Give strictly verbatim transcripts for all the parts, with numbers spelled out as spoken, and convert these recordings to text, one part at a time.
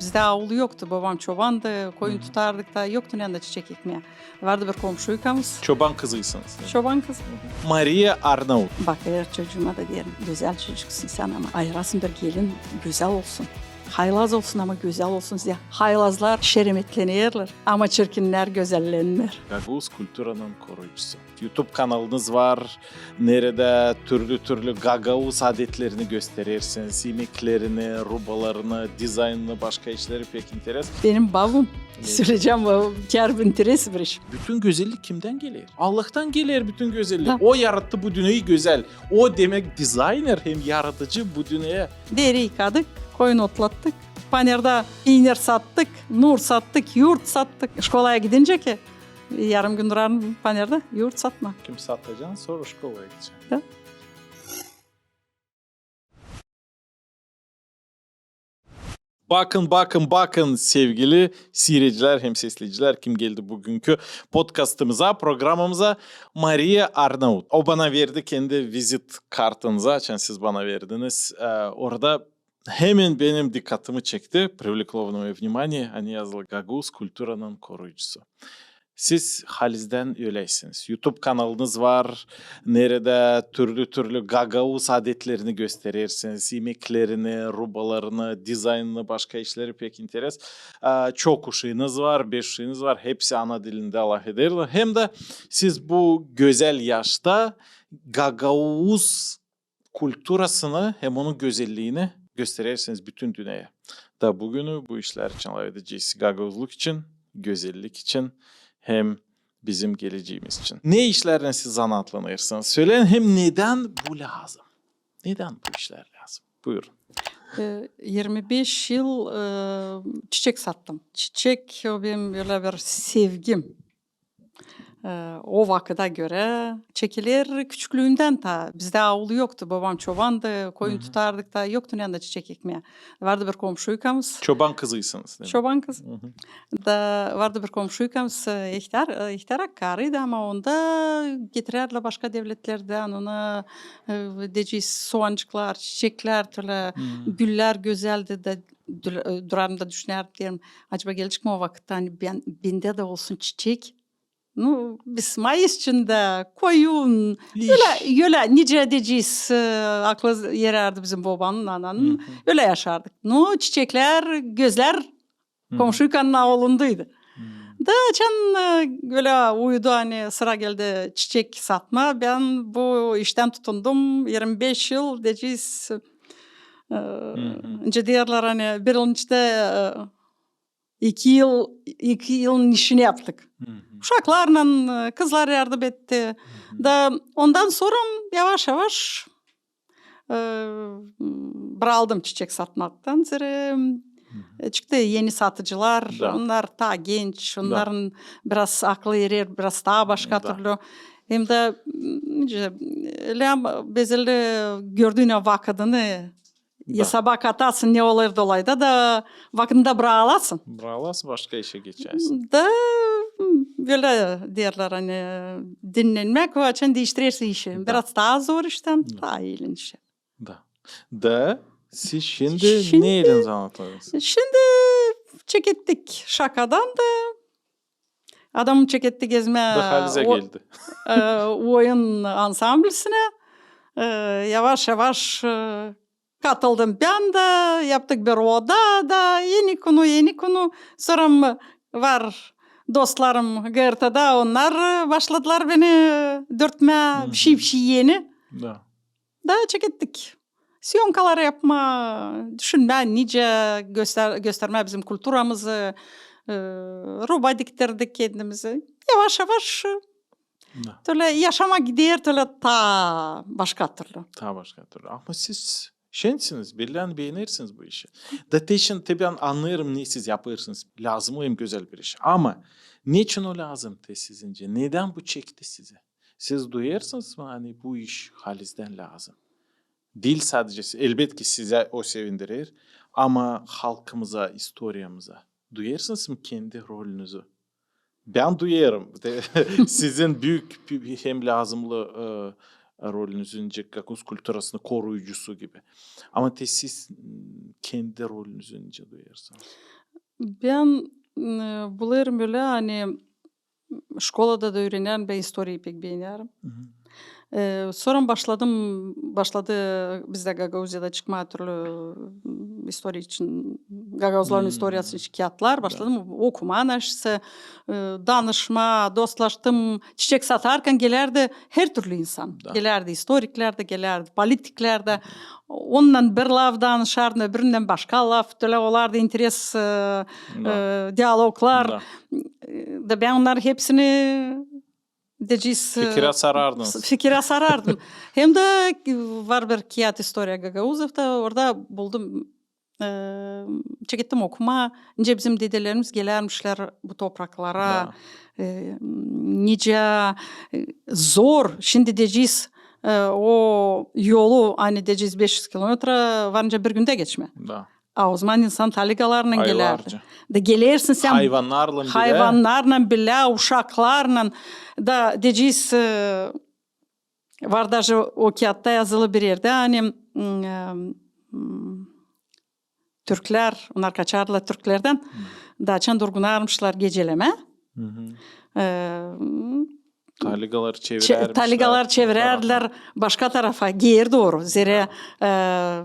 Bizdä aul yoktu. Bobam çobandı, koyun tutardık da yoktu neredä çiçek ekmää. Vardı bir komşuykamız. Çoban kızıysınız, değil mi? Çoban kızı. Maria Arnaut. Bakêr çocuuma da deerim: gözäl çocuksun sän, ama ayırasın bir gelin, gözäl olsun. Haylaz olsun, ama gözäl olsun. Sizä haylazlar şeremetlenerlär, ama çirkinnär gözellenner. Gagauz kulturanın koruyucusu. YouTube kanalınız var, neredä türlü-türlü gagauz adetlerini gösterersiniz, imeklerini, rubalarını, dizaynını, başka işleri pek interes. Benim babum, söleyecäm, o kär interes bir iş. Bütün gözellik kimdän geler? Allahtan geler bütün gözellik. Da. O yarattı bu dünneyi gözäl. O demek dizayner hem yaradıcı bu dünneyä. Deeri yıkadık, koyun otlattık, panerdä piynir sattık, nur sattık, yurt sattık. Şkolaya gidincä ki, yarım gün durarım panerdä, yurt satmaa. Kim satacan, sora şkolaya gidecän. Da. Bakın, bakın, bakın, sevgili siiredicilär hem sesleyicilär, kim geldi büünkü podkastımıza, programamıza. Maria Arnaut. O bana verdi kendi vizit kartınızı, açan siz bana verdiniz. E, orada hemen benim dikkatımı çekti, привлекло моё внимание, ani yazılı: Gagauz kulturanın koruyucusu. Siz halizdän öleysiniz. YouTube kanalınız var, neredä türlü-türlü gagauz adetlerini gösterersiniz, imeklerini, rubalarını, dizaynını, başka işleri pek interes. E, çok uşaanız var, beş uşaanız var, hepsi ana dilindä lafederlär. Hem dä siz bu gözäl yaşta gagauz kulturasını hem onun gözelliyini gösterersiniz bütün dünneyä. Da bugünü bu işlär için lafedecez. Gagauzluk için, gözellik için hem bizim geleceemiz için. Ne işlärlän siz zanaatlanêrsınız? Söleyin hem nedän bu lääzım? Nedän bu işlär lääzım? Buyurun. E, irmi beş yıl, e, çiçek sattım. Çiçek, o benim bölä bir sevgim. E, o vakıda görä çiçekler küçüklüümdän taa. Bizdä aul yoktu. Bobam çobandı, koyun tutardık da yoktu neredä çiçek ekmää. Vardı bir komşuykamız. Çoban kızıysınız, değil mi? Çoban kızı. Da vardı bir komşuykamız, e, ihtär, e, ihtär karıydı, ama onda getirärlär başka devletlerdän ona, e, deyecez, soğancıklar, çiçeklär, türlü güllär gözäldi da, dül-, e, durarım da düşünärdim, deerim, acaba gelecek mi o vakıt, ani bän, bendä dä olsun çiçek? Nu, biz mayıs içindä, koyun, ölä, ölä, nicä deyecez, e, aklı erärdi bizim bobanın, ananın. Ölä yaşardık. Nu, çiçeklär, gözlär komşuykanın aulundaydı. Da açan, e, ölä uydu, ani sıra geldi çiçek satmaa, bän bu iştän tutundum irmi beş yıl, deyecez, e, nicä deerlär, ani bir yılın içindä, e, iki yıl, iki yılın işini yaptık. Uşaklarlan, e, kızlar yardım etti. Da ondan sora yavaş-yavaş, e, braldım çiçek satmaktan. Zerä, e, çıktı eni satıcılar, onnar taa genç, onnarın biraz aklı erer, biraz taa başka türlü. Hem dä, m, nicä, lääm bezelli gördüünä vakıdını esaba katasın, ne olêr dolayda da vakıdında bralasın. Bralasın, başka işä geçersin. Da, m, bölä deerlär, ani dinnenmäk, o açan diiştirersin işi. Biraz taa zor iştän taa eğlenceli. Da. Da siz şindi neylän zanaatlanêrsınız? Şindi çekettik şakadan da. Adamım çeketti gezmää, e, oyun ansamblisinä. E, yavaş-yavaş, e, katıldım bän dä, yaptık bir oda da, eni konu, eni konu. Sora var dostlarım GRT-da, onnar, e, başladılar beni, e, dörtmää, bişey-bişey eni. Da çekettik. Siyomkalar yapmaa, düşünmää, nicä göster-, göstermää bizim kulturamızı, e, ruba diktirdik kendimizi. Yavaş-yavaş, e, türlü yaşamak gider, türlü taa başka türlü. Taa başka türlü. Ama siz şensiniz, bellän beenersiniz bu işi. Da te şindi, te bän annêêrım, ne siz yapêrsınız. Lääzımlı hem gözäl bir iş. Ama neçin o lääzım te sizincä? Nedän bu çekti sizi? Siz duyêrsınız mı, ani bu iş halizdän lääzım? Diil sadecä, elbetki, sizä o sevindirer, ama halkımıza, istoriyamıza. Duyêrsınız mı kendi rolünüzü? Bän duyêrım. Sizin büük hem lääzımlı, e, rolünüzü nicä gagauz kulturasını koruyucusu gibi. Ama te siz, m, kendi rolünüzü nicä duyêrsınız? Bän, m, bulêrım ölä, ani şkolada da üürenerim, bän istoriyayı pek beenerim. E, sora başladım, başladı bizdä Gagauziyada çıkmaa türlü, m, istoriya için, gagauzların istoriyası için kiyatlar. Başladım okumaa, naşeysa, e, danışmaa, dostlaştım. Çiçek satarkan gelärdi hertürlü insan. Gelärdi istoriklär dä, gelärdi politiklär dä. Onunnan bir laf danışardım, öbürünnän başka laf, tölä olardı interes, e, e, dialoglar. E, da bän onnarı hepsini, deyecez, e, fikirä sarardım. Hem dä var bir kiyat «İstoriya gagauzov»ta, orada buldum, e, çekettim okumaa, nicä bizim dedelerimiz gelärmişlär bu topraklara, e, nicä, e, zor, şindi deyecez, e, o yolu, ani deyecez beş üz kilometra var nicä bir gündä geçmää. A ozaman insan taligalarlan gelärdi. Da gelersin sän hayvannarlan bilä, uşaklarlan da deyecez, e, var daje o kiyatta yazılı bir erdä, ani, m, e, m, türklär, onnar kaçardılar türklerdän, da açan durgunarmışlar gecelemää. E, m, taligalar çevirärdilär başka tarafa, geeri dooru. Zerä, e,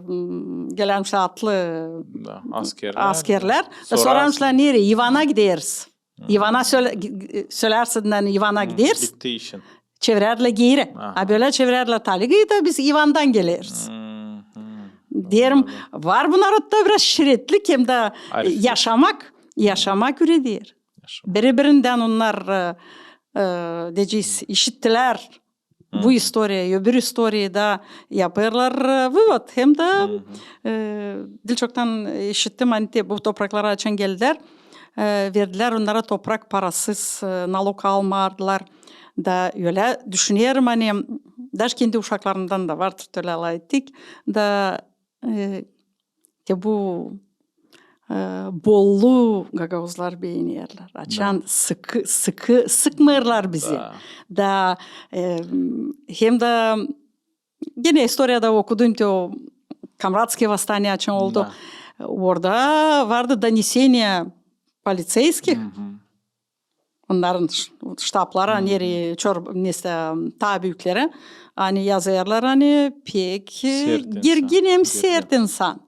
m, gelärmişlär atlı askerlär. Da sorarmışlar, nereyi? İvana gideriz. İvana sölärsin, ani İvana gideriz. Bitti işin. Çevirärdilär geeri. A bölä çevirärdilär taligayı da biz İvandan geleriz. Deerim, var bu narodta biraz şiretlik hem dä, e, yaşamak, yaşamak üreder. Biri-birindän onnar, e, e, deyecez, işittilär bu istoriyayı, öbür istoriyayı da yapêrlar, e, vıvod. Hem dä, e, diil çoktan işittim, ani te bu topraklara açan geldilär, e, verdilär onnara toprak parasız, e, nalog almardılar. Da ölä düşünerim, ani daje kendi uşaklarımdan da vardır, tölä alay ettik. Da, e, te bu, e, bolluu gagauzlar beenerlär. Açan sıkı, sıkı, sıkmêêrlar bizi. Da, e, hem dä genä istoriyada okudum, te o Kamratskiy vostaniya açan oldu. Orada vardı doneseniya poliţeyskih. Onnarın ş-, ştablara, nereyi, çor-, nesä, taa büükleri, ani yazêrlar, ani pek, e, gergin hem sert insan.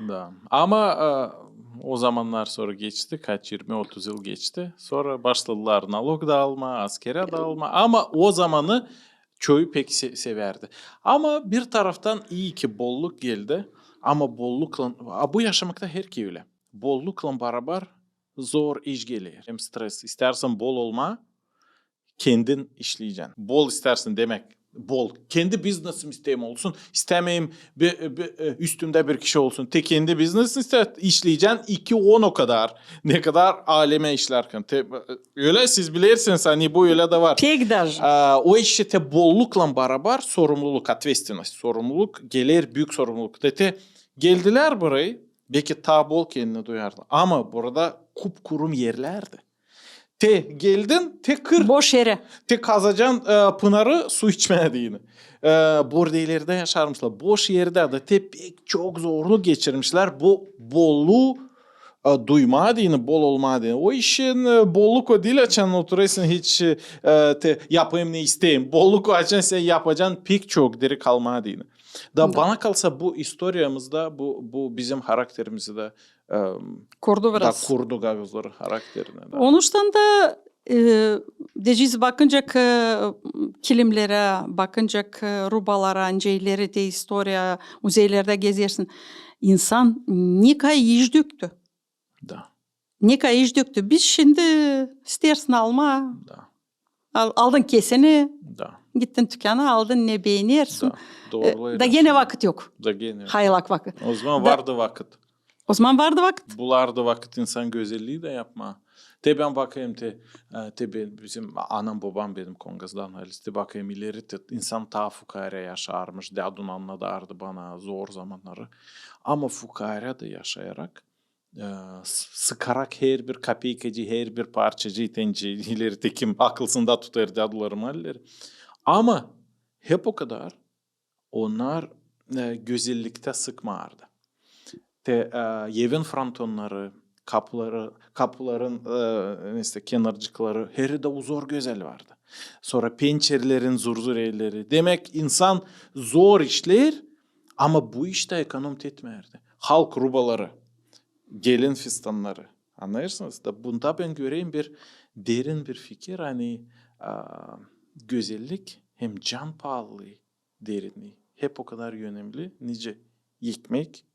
Da. Ama, e, o zamannar sora geçti, kaç, irmi, otuz yıl geçti. Sora başladılar nalog da almaa, askerä da almaa. Ama o zamanı çoyu pek se-, sevärdi. Ama bir taraftan ii ki bolluk geldi. Ama bolluklan, a bu yaşamakta herkerä ölä. Bolluklan barabar zor iş geler. Hem stres. İstärsän bol olmaa, kendin işleyecän. Bol istärsän demäk, bol. Kendi biznesim isteerim olsun. İstämeerim bi-, bi-, e, üstümdä bir kişi olsun. Te kendi biznesin isteer, işleyecän iki on o kadar. Ne kadar alemä işlärkän. Te, e, ölä siz bilersiniz, ani bu ölä dä var. Pek daje. A, o iştä bolluklan barabar sorumluluk, ответственность, sorumluluk geler, büük sorumluluk. Te, te geldilär burayı, beki taa bol kendini duyardı. Ama burada kupkuru erlärdi. Te geldin, te kır. Boş erä. Te kazacan, e, pınarı su içmää deyni. E, burada ileride yaşarmışlar. Boş erdä da te pek çok zorluk geçirmişlär. Bu bolluu, e, duymaa deyni, bol olmaa deyni. O işin, e, bolluk o diil, açan oturêrsın hiç, e, te yapêrım ne isteerim. Bolluk o, açan sän yapacan pek çok diri kalmaa deyni. Da bana kalsa bu istoriyamızda, bu, bu bizim harakterimizi dä, e, kurdu biraz. Da kurdu gagauzların harakterini dä. Onuştan da, e, deyecez, bakınca, e, kilimlerä, bakınca, e, rubalara, nicä ileri te istoriya muzeylerdä gezersin. İnsan ne kadar iş döktü. Da. Ne kadar iş döktü. Biz şindi isteersin almaa. Da. Al-, aldın kesini, gittin tükana, aldın ne beenersin. Da. E, da genä vakıt yok. Da genä. Haylak vakıt. O zaman vardı vakıt. O zaman vardı vakıt. Bulardı vakıt insan gözellii dä yapmaa. Te bän bakêrım te, e, te be-, bizim anam-bobam benim Kongazdan, halizdä bakêrım ileri te insan taa fukaarä yaşarmış, dädum annadardı bana zor zamannarı. Ama fukaarä dä yaşayarak, e, s-, sıkarak herbir kapeykacıı, herbir parçacıı, te nicä ileri te kim akılsında tutêr dädularım halleri. Ama Hep o kadar onnar, e, gözelliktä sıkmardı. Te, e, evin frontonnarı, kapuları, kapuların, e, işte, kenarcıkları, heri dä uzor gözäl vardı. Sora pençerelerin zurzureleri. Demäk, insan zor işleer, ama bu iştä ekonom etmärdi. Halk rubaları, gelin fistannarı. Annêêrsınız? Da bunda bän görerim bir derin bir fikir, ani, a, gözellik hem can paalılıı derinii hep o kadar önemli, nicä ekmek,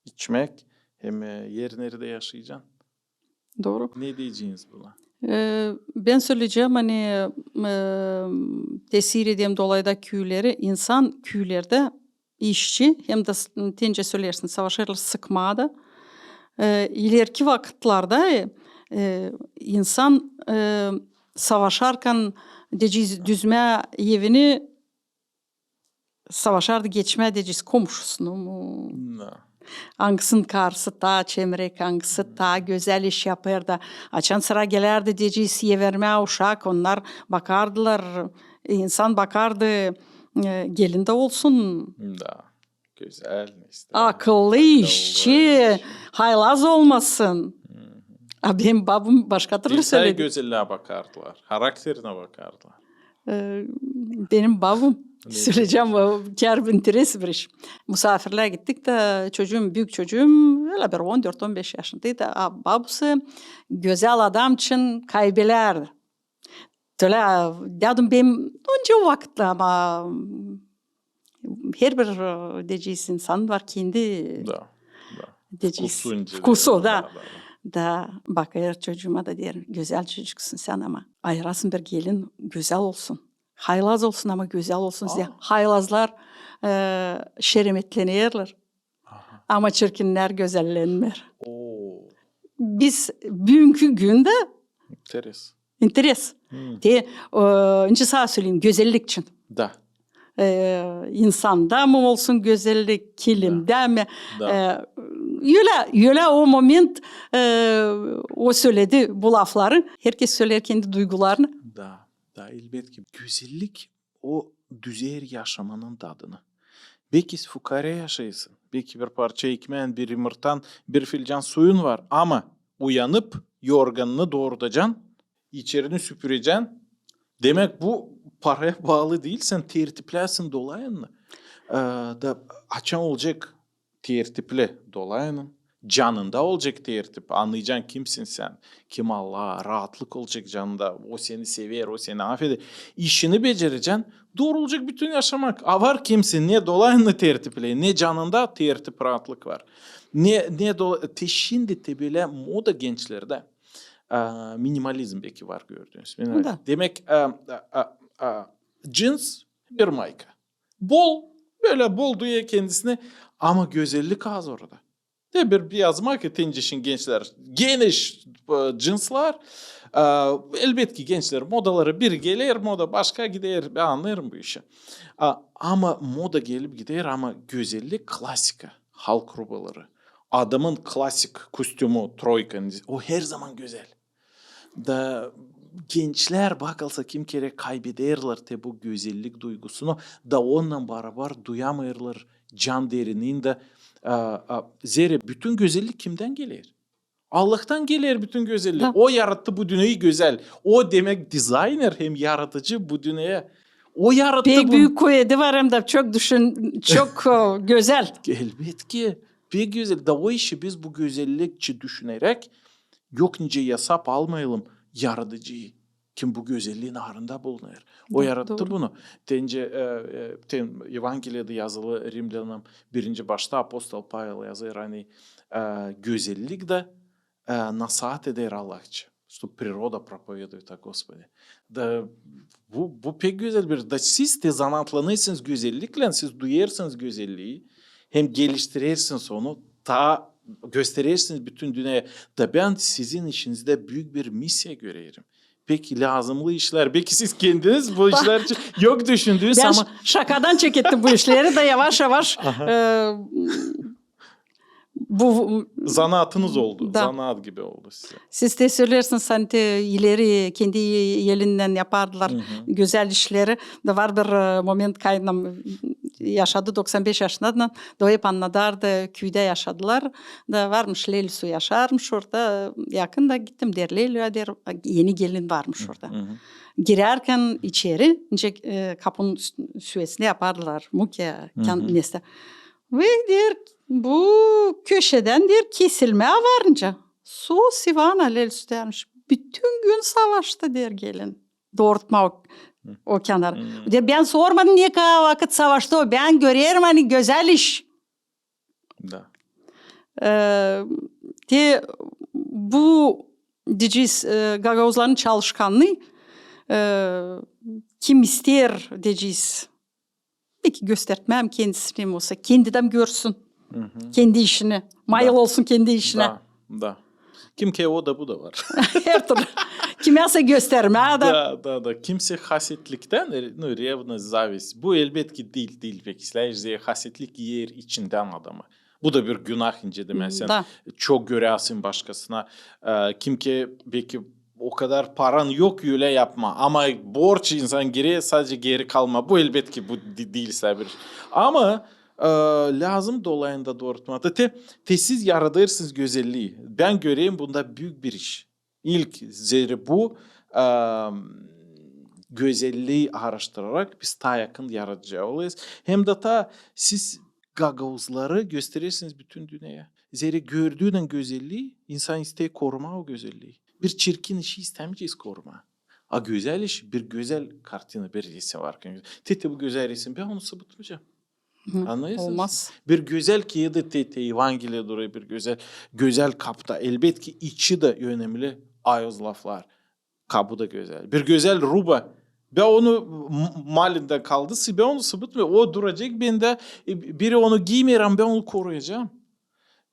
içmäk hem, e, er neredä yaşayacan. Dooru. Ne deyeceniz buna? E, bän söleyecäm, ani, e, tesir edäm dolayda küüleri, insan küülerdä işçi, hem dä s-, te nicä söleersin, savaşêrlar sıkmaa da. E, ileriki vakıtlarda, e, e, insan, e, savaşarkan, deyecez, düzmää evini, savaşardı geçmää, deyecez, komşusunu mu? Da. Angısının karısı taa çemrek, angısı taa gözäl iş yapêr da. Açan sıra gelärdi, deyecez, evermää uşak, onnar bakardılar, e, insan bakardı, e, gelin dä olsun. Da. Gözäl, ne isteer. Akıllı, işçi, haylaz olmasın. A benim babum başka türlü söledi. Gözellää bakardılar, harakterinä bakardılar. E, benim babum, söleyecäm, o kär bir interes bir iş. Musaafirlää gittik dä, çocuum, büük çocuum, ölä bir on dört, on beş yaşındaydı. A babusu gözäl adam için kaybelärdi. Tölä, dädum benim, öncä o vakıtlar, ama herbir, e, deyecez, insan var kendi, deyecez, vkusu, da. Da, bakêr çocuuma da deer, gözäl çocuksun sän, ama ayırasın bir gelin, gözäl olsun. Haylaz olsun, ama gözäl olsun. Haylazlar, e, şeremetlenerlär, ama çirkinnär gözellenmeer. Biz büünkü gündä interes. Te, e, nicä söleyim, gözellik için. Da. E, insanda mı olsun gözellik, kilimdä mi? Da. E, ölä, ölä o moment, e, o söledi bu lafları. Herkez söleer kendi duygularını. Da, da, elbetki. Gözellik o düzeer yaşamanın dadını. Beki fukara yaşêêrsın, beki bir parça ekmään, bir yımırtaan, bir filcan suyun var, ama uyanıp, yorganını doorudacan, içerini süpürecän. Demäk, bu paraya baalı diil, sän tertiplärsin dolayını. E, da açan olacek tertipli dolayının, canında olacek tertip, annayacan kimsin sän, kim Allah, raatlık olacek canında, o seni sever, o seni afeder. İşini becerecän, dooru olacek bütün yaşamak. A var kimsin, ne dolayını tertipli, ne canında tertip, raatlık var. Ne, ne dola-, te şindi te bölä moda gençlerdä, a, minimalizm beki var gördüünüz. Demäk, a, a, a, a, cins, bir mayka. Bol, bölä bol duyêr kendisini, ama gözellik az orada. Te bir beyaz mayka, te nicä şindi gençlär, geniş, e, cinslar. E, elbetki gençlär modaları bir geler, moda başka gider, bän annêêrım bu işi. A, ama moda gelip gider, ama gözellik, klasika, halk rubaları. Adamın klasik kostümü, troyka, o herzaman gözäl. Da gençlär, bakılsa, kim kerä kaybederlär te bu gözellik duygusunu, da onunnan barabar duyamêêrlar can derinindä, a, a, zerä bütün gözellik kimdän geler? Allahtan geler bütün gözellik. Da. O yarattı bu dünneyi gözäl. O, demäk, dizayner hem yaradıcı bu dünneyä. O yarattı bunu. Pek büük kuvedi var hem dä çok düşün-, çok, e, gözäl. Elbetki, pek gözäl. Da o işi biz bu gözellik için düşüneräk, yok nicä yasap almayalım yaradıcıyı, kim bu gözelliin aarında bulunêr. O yarattı bunu. Te nicä, e, e, te Evangeliyada yazılı, Rimlänä birinci başta apostol Pavel yazêr, ani, e, gözellik dä, e, nasaat eder Allah için. Что природа проповедует о Господе. Da bu, bu pek gözäl bir, da siz te zanaatlanêrsınız gözelliklän, siz duyêrsınız gözelliyi, hem geliştirersiniz onu, taa gösterersiniz bütün dünneyä. Da bän sizin işinizdä büük bir misiya görerim. Pek lääzımlı işlär. Beki siz kendiniz bu işlär için yok düşündüünüz, ama şakadan çekettim bu işleri da yavaş-yavaş, e, Bu zanaatınız oldu. Da. Zanaat gibi oldu size. Siz dä söleersiniz, ani te ileri kendi elindän yapardılar gözäl işleri. Da var bir e, moment, kaynanam yaşadı doksan beş yaşında, da o hep annadardı, küüdä yaşadılar. Da varmış Lelsu yaşarmış orada, yakın da gittim, deer Lelya, deer, eni gelin varmış orada. Girärkän içeri, nicä e, kapunun üst-, süesindä yapardılar mukya, kän-, nestä. Ve deer, bu köşedän, deer, kesilmää varınca, sus, İvana, Lelsu deermiş, bütün gün savaştı, deer, gelin. Doortmaa o, o kenarı. Deer, bän sormadım, ne kadar vakıt savaştı o, bän görerim, ani gözäl iş. Da. E, te bu, deyecez, e, gagauzların çalışkanlıı, e, kim isteer, deyecez, peki göstermää kendisini, olsa kendi dä görsün kendi işini, mayıl olsun kendi işinä. Da, da. Kim ki o da, bu da var. Her türlü. Kimsä göstermää dä. Da, da, da. Kimsä hasetliktän, ну, ревность, зависть. Bu elbetki diil, diil pek islää, hasetlik iyer içindän adamı. Bu da bir günah, nicä dä sän çok görersin başkasına. E, kim ki belki o kadar paran yok, ölä yapma. Ama borç insan girer, sadecä geeri kalma. Bu elbetki bu di-, diil bir iş. Ama e, lääzım dolayında doortmaa. Te, te siz yaradêrsınız gözellii. Bän görerim bunda büük bir iş. İlk, zerä bu e, gözellii aaraştırarak biz taa yakın yaradıcı olêrız. Hem dä taa siz gagauzları gösterersiniz bütün dünneyä. Zerä gördüünän gözellii, insan isteer korumaa o gözellii. Bir çirkin işi istämeyecez korumaa. A gözäl iş, bir gözäl kartina, bir resim var. Te, te bu gözäl resim, bän onu sıbıtmayacam. Annêêrsınız? Olmaz. Bir gözäl kiyat, te, te Evangeliya durêr, bir gözäl, gözäl kapta. Elbetki içi dä önemli, ayız laflar. Kabu da gözäl. Bir gözäl ruba. Bän onu m-, malindän kaldı, bän onu sıbıtmayacam. O duracek bendä, e, biri onu giymeer, ama bän onu koruyacam.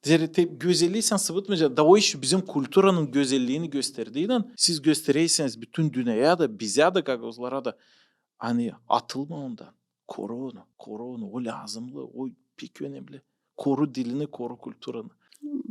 Zerä te gözellii sän sıbıtmayacan. Da o iş bizim kulturanın gözelliini gösterdiynän, siz gösterersiniz bütün dünneyä dä, bizä dä, gagauzlara da, ani atılma ondan. Koru onu, koru onu. O lääzımlı, o pek önemli. Koru dilini, koru kulturanı.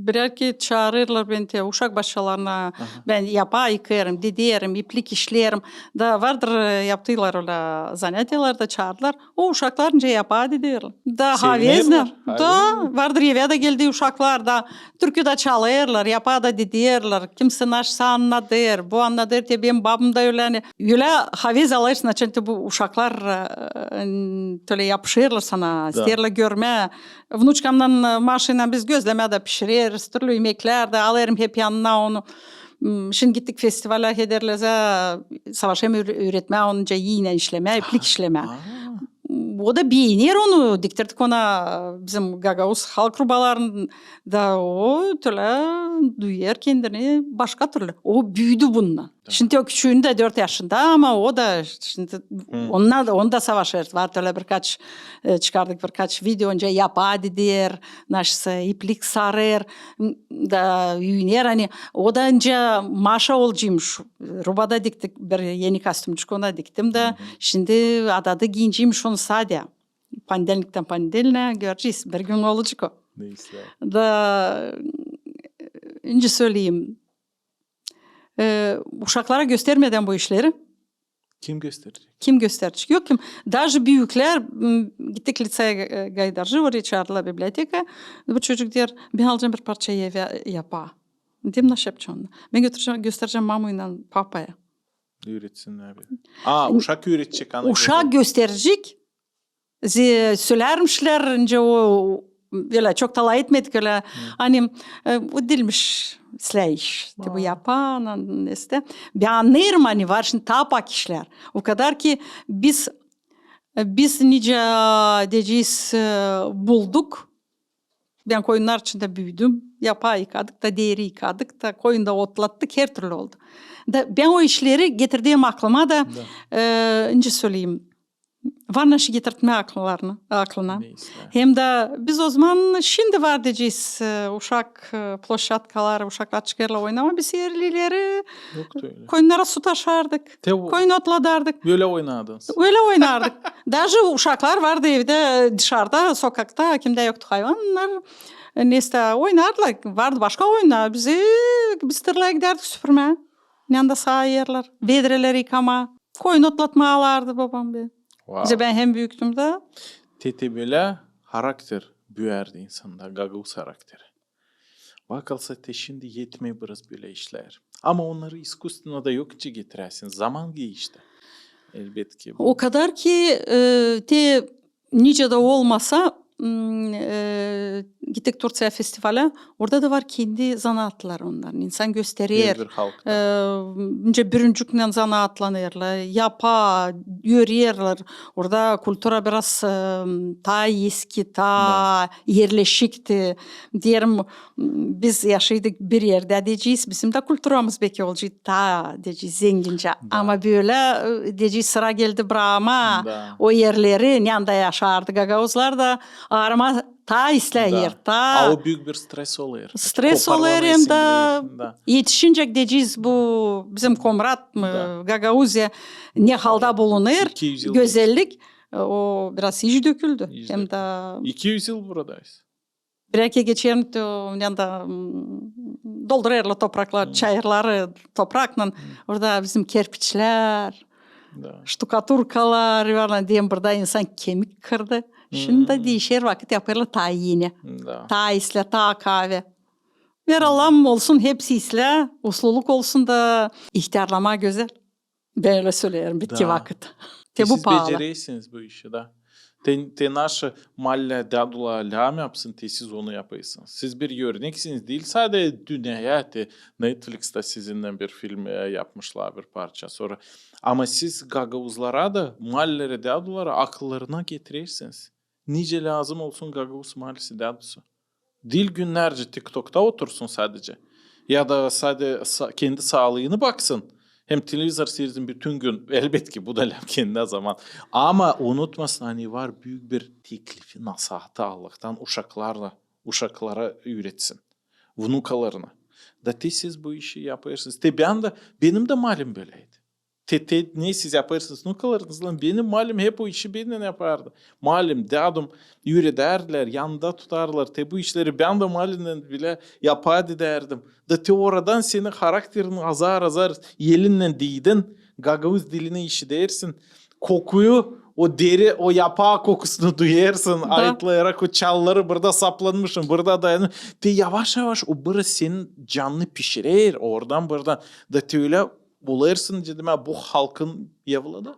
Birär kerä çaarêrlar beni te uşak başçalarına, bän yapaa yıkêêrım, dideerim, iplik işleerim. Da vardır, e, yaptılar ölä zanaatlar da çaardılar. O uşaklar nicä yapaa dideerlär. Da havezlär. Da vardır, evä dä geldi uşaklar da türkü dä çalêrlar, yapaa da dideerlär. Kimsä naşsa annadêr, bu annadêr, te benim babam da ölä, ani ölä havez alêrsın, açan te bu uşaklar e, tölä yapışêrlar sana, isteerlär görmää. Vnuçkamnan, e, Maşaylan biz gözlemää dä pişireriz, türlü imeklär dä, alêrım hep yanına onu. M, şindi gittik festivalä Hederlezä, savaşêrım üüre-, üüretmää onu nicä iinän işlemää, iplik işlemää. O da beener onu, diktirdik ona bizim gagauz halk rubalarını da, o tölä duyêr kendini başka türlü. O büüdü bundan. Şindi o küçüünü dä dört yaşında, ama o da şindi onunnan da, onu da savaşêr. Var tölä birkaç, e, çıkardık birkaç video, nicä yapaa dideer, naşsa iplik sarêr, m, da üüner, ani o da nicä Maşa olaceymış. Rubada diktik, bir eni kostümçik ona diktim da, şindi adadı giyineceymiş onu sade. Ponedelniktän ponedelnää görecez, bir gün olacek o. Da, nicä söleyim, e, uşaklara göstermedän bu işleri. Kim gösterecek? Kim gösterecek? Yok kim. Daje büüklär, m, gittik liţeya, e, Gaydarcı, orayı çaardılar bibliotekaya. Bu çocuk deer, bän alacam bir parça evä yapaa. Deerim, naşey yapacan onu? Bän götürecäm, gösterecäm mamaylan papaya. Üüretinnär. A, uşak üüretecek, ana. Uşak gösterecek. Ze-, sölärmişlär, nicä o, ölä çok da lafetmedik ölä. Ani, e, bu diilmiş islää iş. Te bu yapaa, nestä. Bän annêêrım, ani var şindi taa pak işlär. O kadar ki biz, e, biz nicä, deyecez, e, bulduk. Bän koyunnar içindä büüdüm. Yapaa yıkadık da, deeri yıkadık da, koyun da otlattık, her türlü oldu. Da bän o işleri getirdim aklıma da, e, nicä söleyim, var naşey getirtmää aklına. Hem dä biz ozaman, şindi var deyecez, e, uşak, e, ploşadkalar, uşaklar çıkêrlar oynamaa, biz erlileri koyunnara su taşardık, koyun otladardık. Ölä oynardınız. Ölä oynardık. Daje uşaklar vardı evdä, dışarda, sokakta, kimdä yoktu hayvannar. E, nesä oynardılar, vardı başka oyunnar. Bizi, biz tırlaya gidärdik süpürmää. Yanında saa erlär, vedreleri yıkamaa. Koyun otlatmaa alardı babam beni. Wow. Bizä bän hem büüktüm dä. Te, te bölä harakter büüyärdi insanda, gagauz harakteri. Bakılsa, te şindi etmeer biraz bölä işlär. Ama onnarı iskustveno da yok nicä getiräsin. Zaman geçti. Elbetki. O kadar ki, e, te nicä dä olmasa, m, e, gittik Turţiyaya festivalä, orada da var kendi zanaatları onnarın. İnsan gösterer. Her bir halkta. E, nicä bürüncüknän zanaatlanêrlar, yapaa, örerlär. Orada kultura biraz, e, taa eski, taa erleşikti. Deerim, biz yaşêêrdık bir erdä, deyecez, bizim dä kulturamız beki olacek taa, deyecez, zengincä. Da. Ama bölä, e, deyecez, sıra geldi bırakmaa o erleri, nända yaşardı gagauzlar da, aarımaa taa islää er, taa. A o büük bir stres olêr. Stres olêr, hem dä etişincä, deyecez, bu bizim Komrat mı, Gagauziya ne halda bulunêr, gözellik, e, o biraz iç döküldü. Hem dä iki üz yıl buradayız. Birä kerä geçerim, te, o, nända, m, doldurêrlar topraklar, çayırları topraklan. Orada bizim kerpiçlär, ştukaturkalar, var, deyim, burada insan kemik kırdı. Şindi diişer vakıt yapêrlar taa eni. Taa islää, taa kavi. Ver Allahım olsun, hepsi islää, usluluk olsun da ihtärlamaa gözäl. Bän ölä söleerim bitki vakıt. Te bu paalı. Siz becerersiniz bu işi, da. Te, te naşı mallä dädular lääm yapsın, te siz onu yapêrsınız. Siz bir örneksiniz, diil sade dünneyä, te Netflixtä sizinnän bir film, e, yapmışlar bir parça. Sora, ama siz gagauzlara da, mallerä dädulara akıllarına getirersiniz. Nicä lääzım olsun gagauz mallesi dädusu. Diil günnercä TikTokta otursun sadecä. Ya da sade sa-, kendi saalıını baksın. Hem televizor siiredsin bütün gün. Elbetki, bu da lääm kendinä zaman. Ama unutmasın, ani var büük bir teklifi, nasaatı Allahtan uşaklarına, uşaklara üüretsin. Vnukalarına. Da te siz bu işi yapêrsınız. Te bän dä, benim dä malim böläydi. Te, te, ne siz yapêrsınız vnukalarınızlan? Benim malim hep o işi bennän yapardı. Malim, dädum üüredärdilär, yanında tutardılar. Te bu işleri bän dä malimnän bilä yapaa didärdim. Da te oradan senin harakterin azar-azar elinnän diidin, gagauz dilini işidersin. Kokuyu, o deri, o yapaa kokusunu duyêrsın. Da. Ayıtlayarak o çalları burada saplanmışın, burada dayanın. Te yavaş-yavaş o biraz senin canını pişirer, oradan-buradan. Da te ölä bulêrsın, dedim, ha, bu halkın evladı.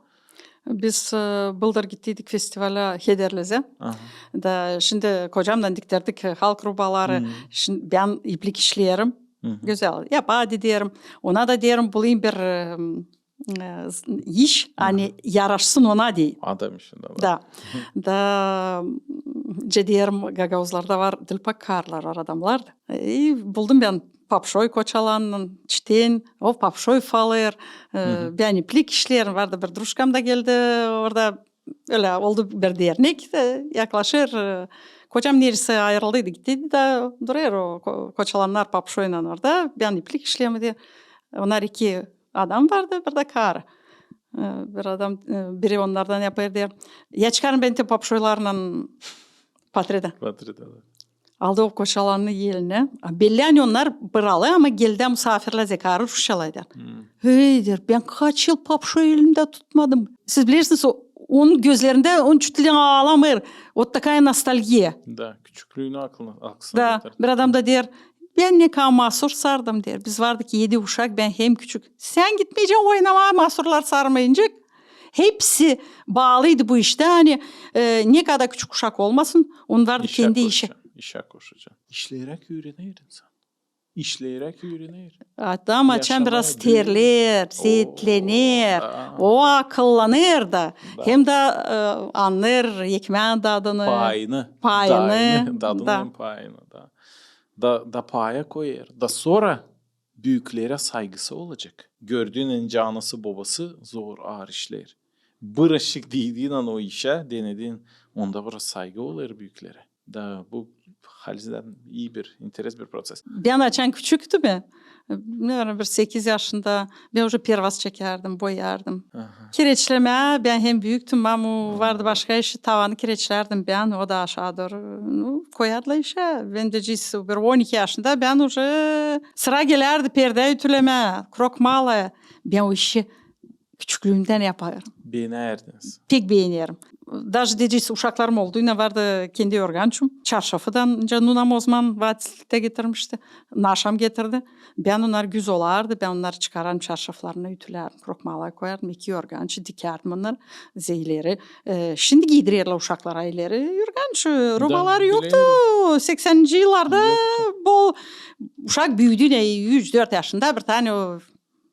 Biz, e, bıldır gittiydik festivalä Hederlezä. Aha. Da şindi kocamnan diktärdik, e, halk rubaları. Hmm. Şindi bän iplik işleerim. Hı hı. Gözäl. Yapaa diderim. Ona da deerim, bulayım bir, e, e, iş, ani yaraşsın ona deyim. Adam işi, da. Da. Da, m, ce deerim, gagauzlarda var dilpak karılar, var adamnar. E, buldum bän papşoy koçalannan, çiten, o papşoy ufalêr. E, bän iplik işleerim, vardı bir drujkam da geldi, orada ölä oldu bir dernek, e, yaklaşêr. E, kocam neredäsä ayırıldıydı, gittiydi da durêr o ko-, koçalannar papşoylan orada. Bän iplik işleerim deyni. Onnar iki adam vardı, bir dä karı. E, bir adam, e, biri onnardan yapêr deyni. Ya çıkarın beni te papşoylarlan patredä. Patredä, da. Aldı o koçalanı elinä. A, belli, ani onnar buralı, ama geldi musaafirlär, zerä karı ruşçalaydı. Hmm. Hey, deer, bän kaç yıl papşoy elimdä tutmadım. Siz bilersiniz, o, onun gözlerindä, onun çutlina aalamêêr. Вот такая ностальгия. Da, küçüklüünü aklına, aklına getirdi. Da, bir adam da deer, bän ne kadar masur sardım, deer. Biz vardık edi uşak, bän hem küçük. Sän gitmeyecän oynamaa, masurlar sarmayıncak. Hepsi baalıydı bu iştä, ani, e, ne kadar küçük uşak olmasın, onun vardı kendi işi. İşä koşacan. İşleyeräk üürener insan. İşleyeräk üürener. Adam açan biraz terler, zeetlener, o akıllanêr da. Hem dä, e, annêêr ekmään dadını. Payını. Payını. Dadını hem payını da. Da, da paya koyêr. Da sora büüklerä saygısı olacek. Gördüünän, ani anası-bobası zor, aar işleer. Bıraşık diidin o işä, denedin, onda biraz saygı olêr büüklerä. Da bu halizdän ii bir, interes bir proţes. Bän açan küçüktüm, Ne bileyim, bir sekiz yaşında bän uje pervaz çekärdim, boyardım. Aha. Kireçlemää bän hem büüktüm, mamu vardı başka işi, tavanı kireçlärdim bän, o da aşaa dooru. Nu, koyardılar işä. Bän deyecez, bir on iki yaşında bän uje sıra gelärdi perdä ütülemää, krokmalaya. Bän o işi küçüklüümdän yapêrım. Beenärdiniz? Pek beenerim. Daje deyecez, uşaklarım olduynan vardı kendi yorgançum. Çarşafı da nicä nunam o zaman vaatliliktä getirmişti. Naşam getirdi. Bän onnarı güz olardı, bän onnarı çıkarardım, çarşaflarını ütülärdim, krokmalaya koyardım, iki yorgançı dikärdim onnarı. Zerä ileri, e, şindi giidirerlär uşaklara ileri yorgançı, rubalar yoktu. Sekseninci yıllarda bol uşak büüdüynän üç-dört yaşında bir tane o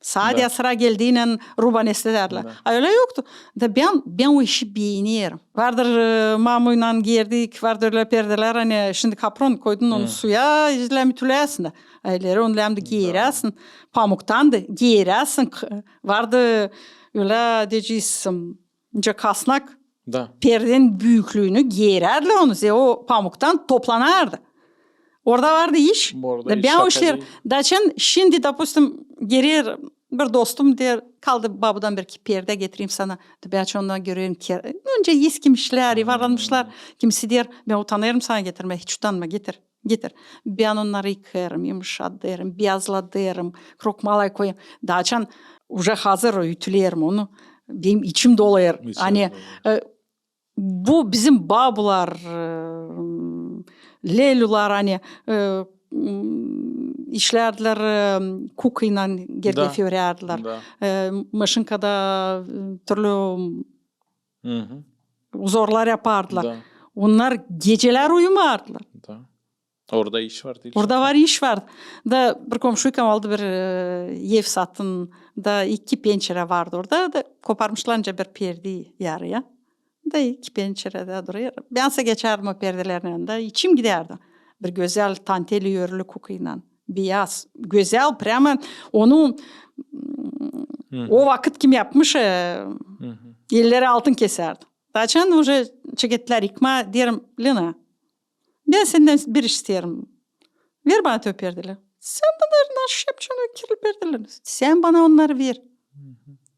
Sade sıra geldiynän ruba ne istedärlär. A ölä yoktu. Da bän, bän o işi beenerim. Vardır, e, mamuylan geerdik, vardır ölä perdelär, ani şindi kapron koydun onu suya, lääm ütüläsin dä. A ileri onu lääm dä geeräsin. Pamuktan da geeräsin. Vardı ölä deyecez, nicä kasnak. Perdenin büüklüünü geerärdilär onu, zerä o pamuktan toplanardı. Orada vardı iş. Bän o işleri, daçan şindi, допустим, gerer bir dostum, deer, kaldı babudan bir iki perdä getireyim sana. Da bän açan onnarı görerim ki, öncä eskimişlär, yuvarlanmışlar. Kimisi deer, bän utanêrım sana getirmää, hiç utanma, getir, getir. Bän onnarı yıkêrım, yımışadêrım, biyazladêrım, krokmalaya koyêrım. Daçan uje hazır ütülerim onu. Benim içim dolêr. Ani, e, bu bizim babular, e, lelülar, ani, e, m, işlärdilär, e, kukaylan gerdefi örärdilär. E, maşinkada, e, türlü uzorlar yapardılar. Onnar gecelär uyumardılar. Orada iş var, diil mi? Orada var iş var. Da bir komşuykam aldı bir, e, ev satın. Da iki pençere vardı orada. Da koparmışlar nicä bir perde yarıya. Da iki pençere dä durêr. Bän sä geçärdim o perdelerin yanında. İçim gidärdi. Bir gözäl tanteli örülü kukaylan. Biyaz. Gözäl, прямо onu, m, o vakıt kim yapmış, e, elleri altın kesärdi. Daçan uje çeketlär yıkmaa, deerim, Lena, bän sendän bir iş isteerim. Ver bana te o perdeleri. Sän bana naşı yapacan o kirli perdeleri? Sän bana onnarı ver.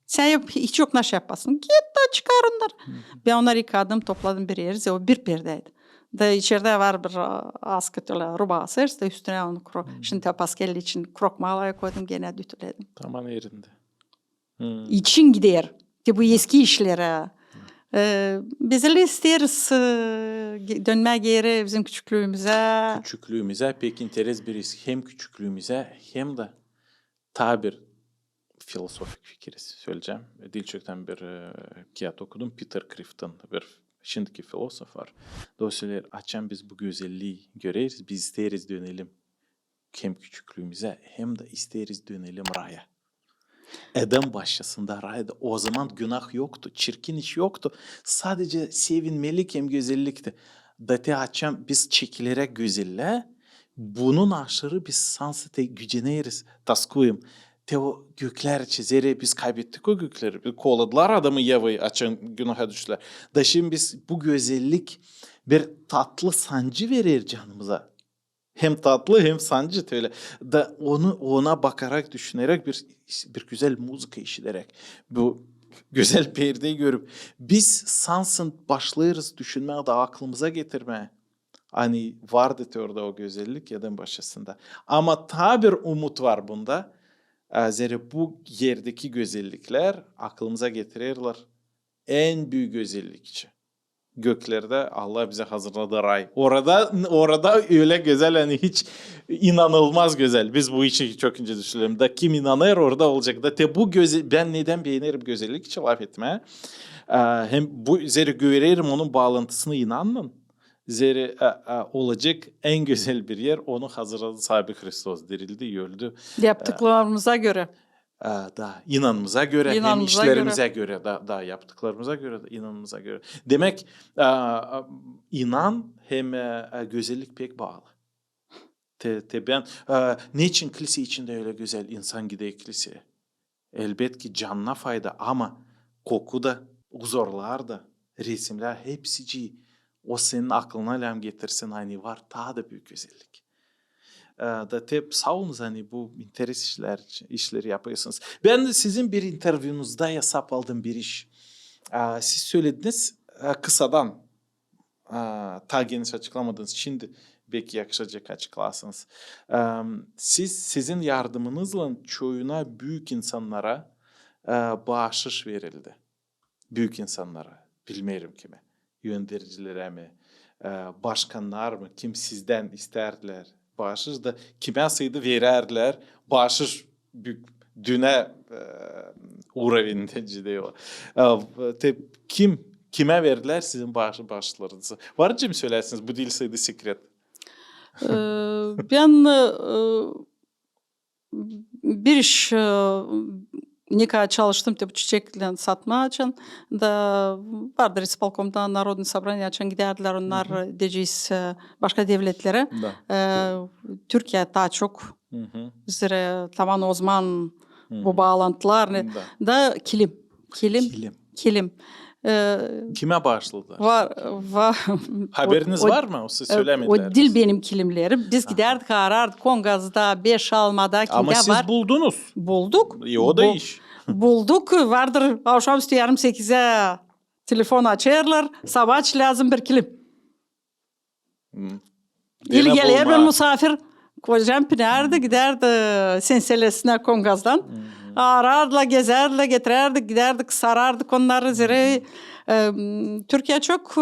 Sän yap, hiç yok naşı yapasın. Git da çıkar onnarı. Bän onnarı yıkadım, topladım bir erä, o bir perdäydi. Da içerdä var bir, a, askı ölä ruba asêrız da üstünä onu kro-, şindi te paskelli için krokmalaya koydum, genä dä ütüledim. Taman erindä. İçin gider. Te bu eski işlerä. E, biz ölä isteeriz, e, ge-, dönmää geeri bizim küçüklüümüzä. Küçüklüümüzä, pek interes bir iş. Hem küçüklüümüzä, hem dä taa bir filosofik fikir söleyecäm. Diil çoktan bir, e, kiyat okudum. Peter Crichton, bir şindiki filosof var. Da o söleer, açan biz bu gözellii göreriz, biz isteeriz dönelim hem küçüklüümüzä, hem dä isteeriz dönelim raya. Eden başçasında rayda o zaman günah yoktu, çirkin iş yoktu. Sadecä sevinmelik hem gözellikti. Da te açan biz çekileräk gözellää, bunun aşırı biz sansın te güceneriz, toskuyum. Te o göklär için, zerä biz kaybettik o gökleri. Biz kovaladılar Adamı, Evayı, açan günaha düştülär. Da şindi biz bu gözellik bir tatlı sancı verer canımıza. Hem tatlı, hem sancı ölä. Da onu, ona bakarak, düşüneräk, bir, bir gözäl muzıka işideräk, bu gözäl perdeyi görüp, biz sansın başlêêrız düşünmää da aklımıza getirmää, ani vardı te orada o gözellik eden başçasında. Ama taa bir umut var bunda. E, zerä bu erdeki gözelliklär aklımıza getirerlär en büük gözellik için. Göklerdä Allah bizä hazırladı ray. Orada, orada ölä gözäl, ani hiç inanılmaz gözäl. Biz bu için çok incä düşünelim. Da kim inanêr, orada olacek. Da te bu göze-, bän nedän beenerim gözellik için laf etmää? E, hem bu, zerä görerim onun baalantısını inannan. Zerä, e, e, olacek en gözäl bir er, onu hazırladı Saabi Hristos. Dirildi, öldü. Yaptıklarımıza görä. E, da inanımıza görä, hem işlerimizä görä, da, da yaptıklarımıza görä, da inanımıza görä. Demäk, e, e, inan hem, e, e, gözellik pek baalı. Te, te bän, e, neçin klisä içindä ölä gözäl, insan gider kliseyä? Elbetki, canına fayda, ama koku da, uzorlar da, resimnär, hepsicii o senin aklına lääm getirsin, ani var taa da büük gözellik. E, da te saa olunuz, ani bu interes işlär, işleri yapêrsınız. Bän sizin bir intervyunuzda esap aldım bir iş. E, siz sölediniz, e, kısadan, e, taa geniş açıklamadınız. Şindi beki yakışacek açıklarsınız. E, siz, sizin yardımınızlan çoyuna büük insannara, e, baaşış verildi. Büük insannara, bilmeerim kimä, öndercilerä mi, e, başkannar mı, kim sizdän istärdilär baaşış da, kimä saydı verärdilär baaşış bü-, dünä, e, уровень deyni o. E, te, kim, kimä verdilär sizin baaş-, baaşışlarınızı? Var nicä sölärsiniz, bu diil saydı sekret. E, bän, e, bir iş, e, ne kadar çalıştım, te bu çiçeklän satmaa açan, da vardır исполкомda, Народное собрание açan gidärdilär onnar, deyecez, e, başka devletlerä. E, Türkiye taa çok. Zerä taman ozaman bu baalantılar, ne, da kilim. Kilim. Kilim. E, kimä baaşladılar? Var, var. Haberiniz var mı? O siz sölämedilär. O diil benim kilimlerim. Biz gidärdik, aarardık Kongazda, Beşalmada, kimdä var. Ama siz buldunuz. Bulduk. E, o da iş. Bulduk. Vardır, avşamüstü yarım sekizä telefon açêrlar. Sabaaç lääzım bir kilim. İli geler bir musaafir, kocam pinärdi, gidärdi senselesinä Kongazdan. Aarardılar, gezärdilär, getirärdik, gidärdik, sarardık onnarı, zerä, e, Türkiye çok, e,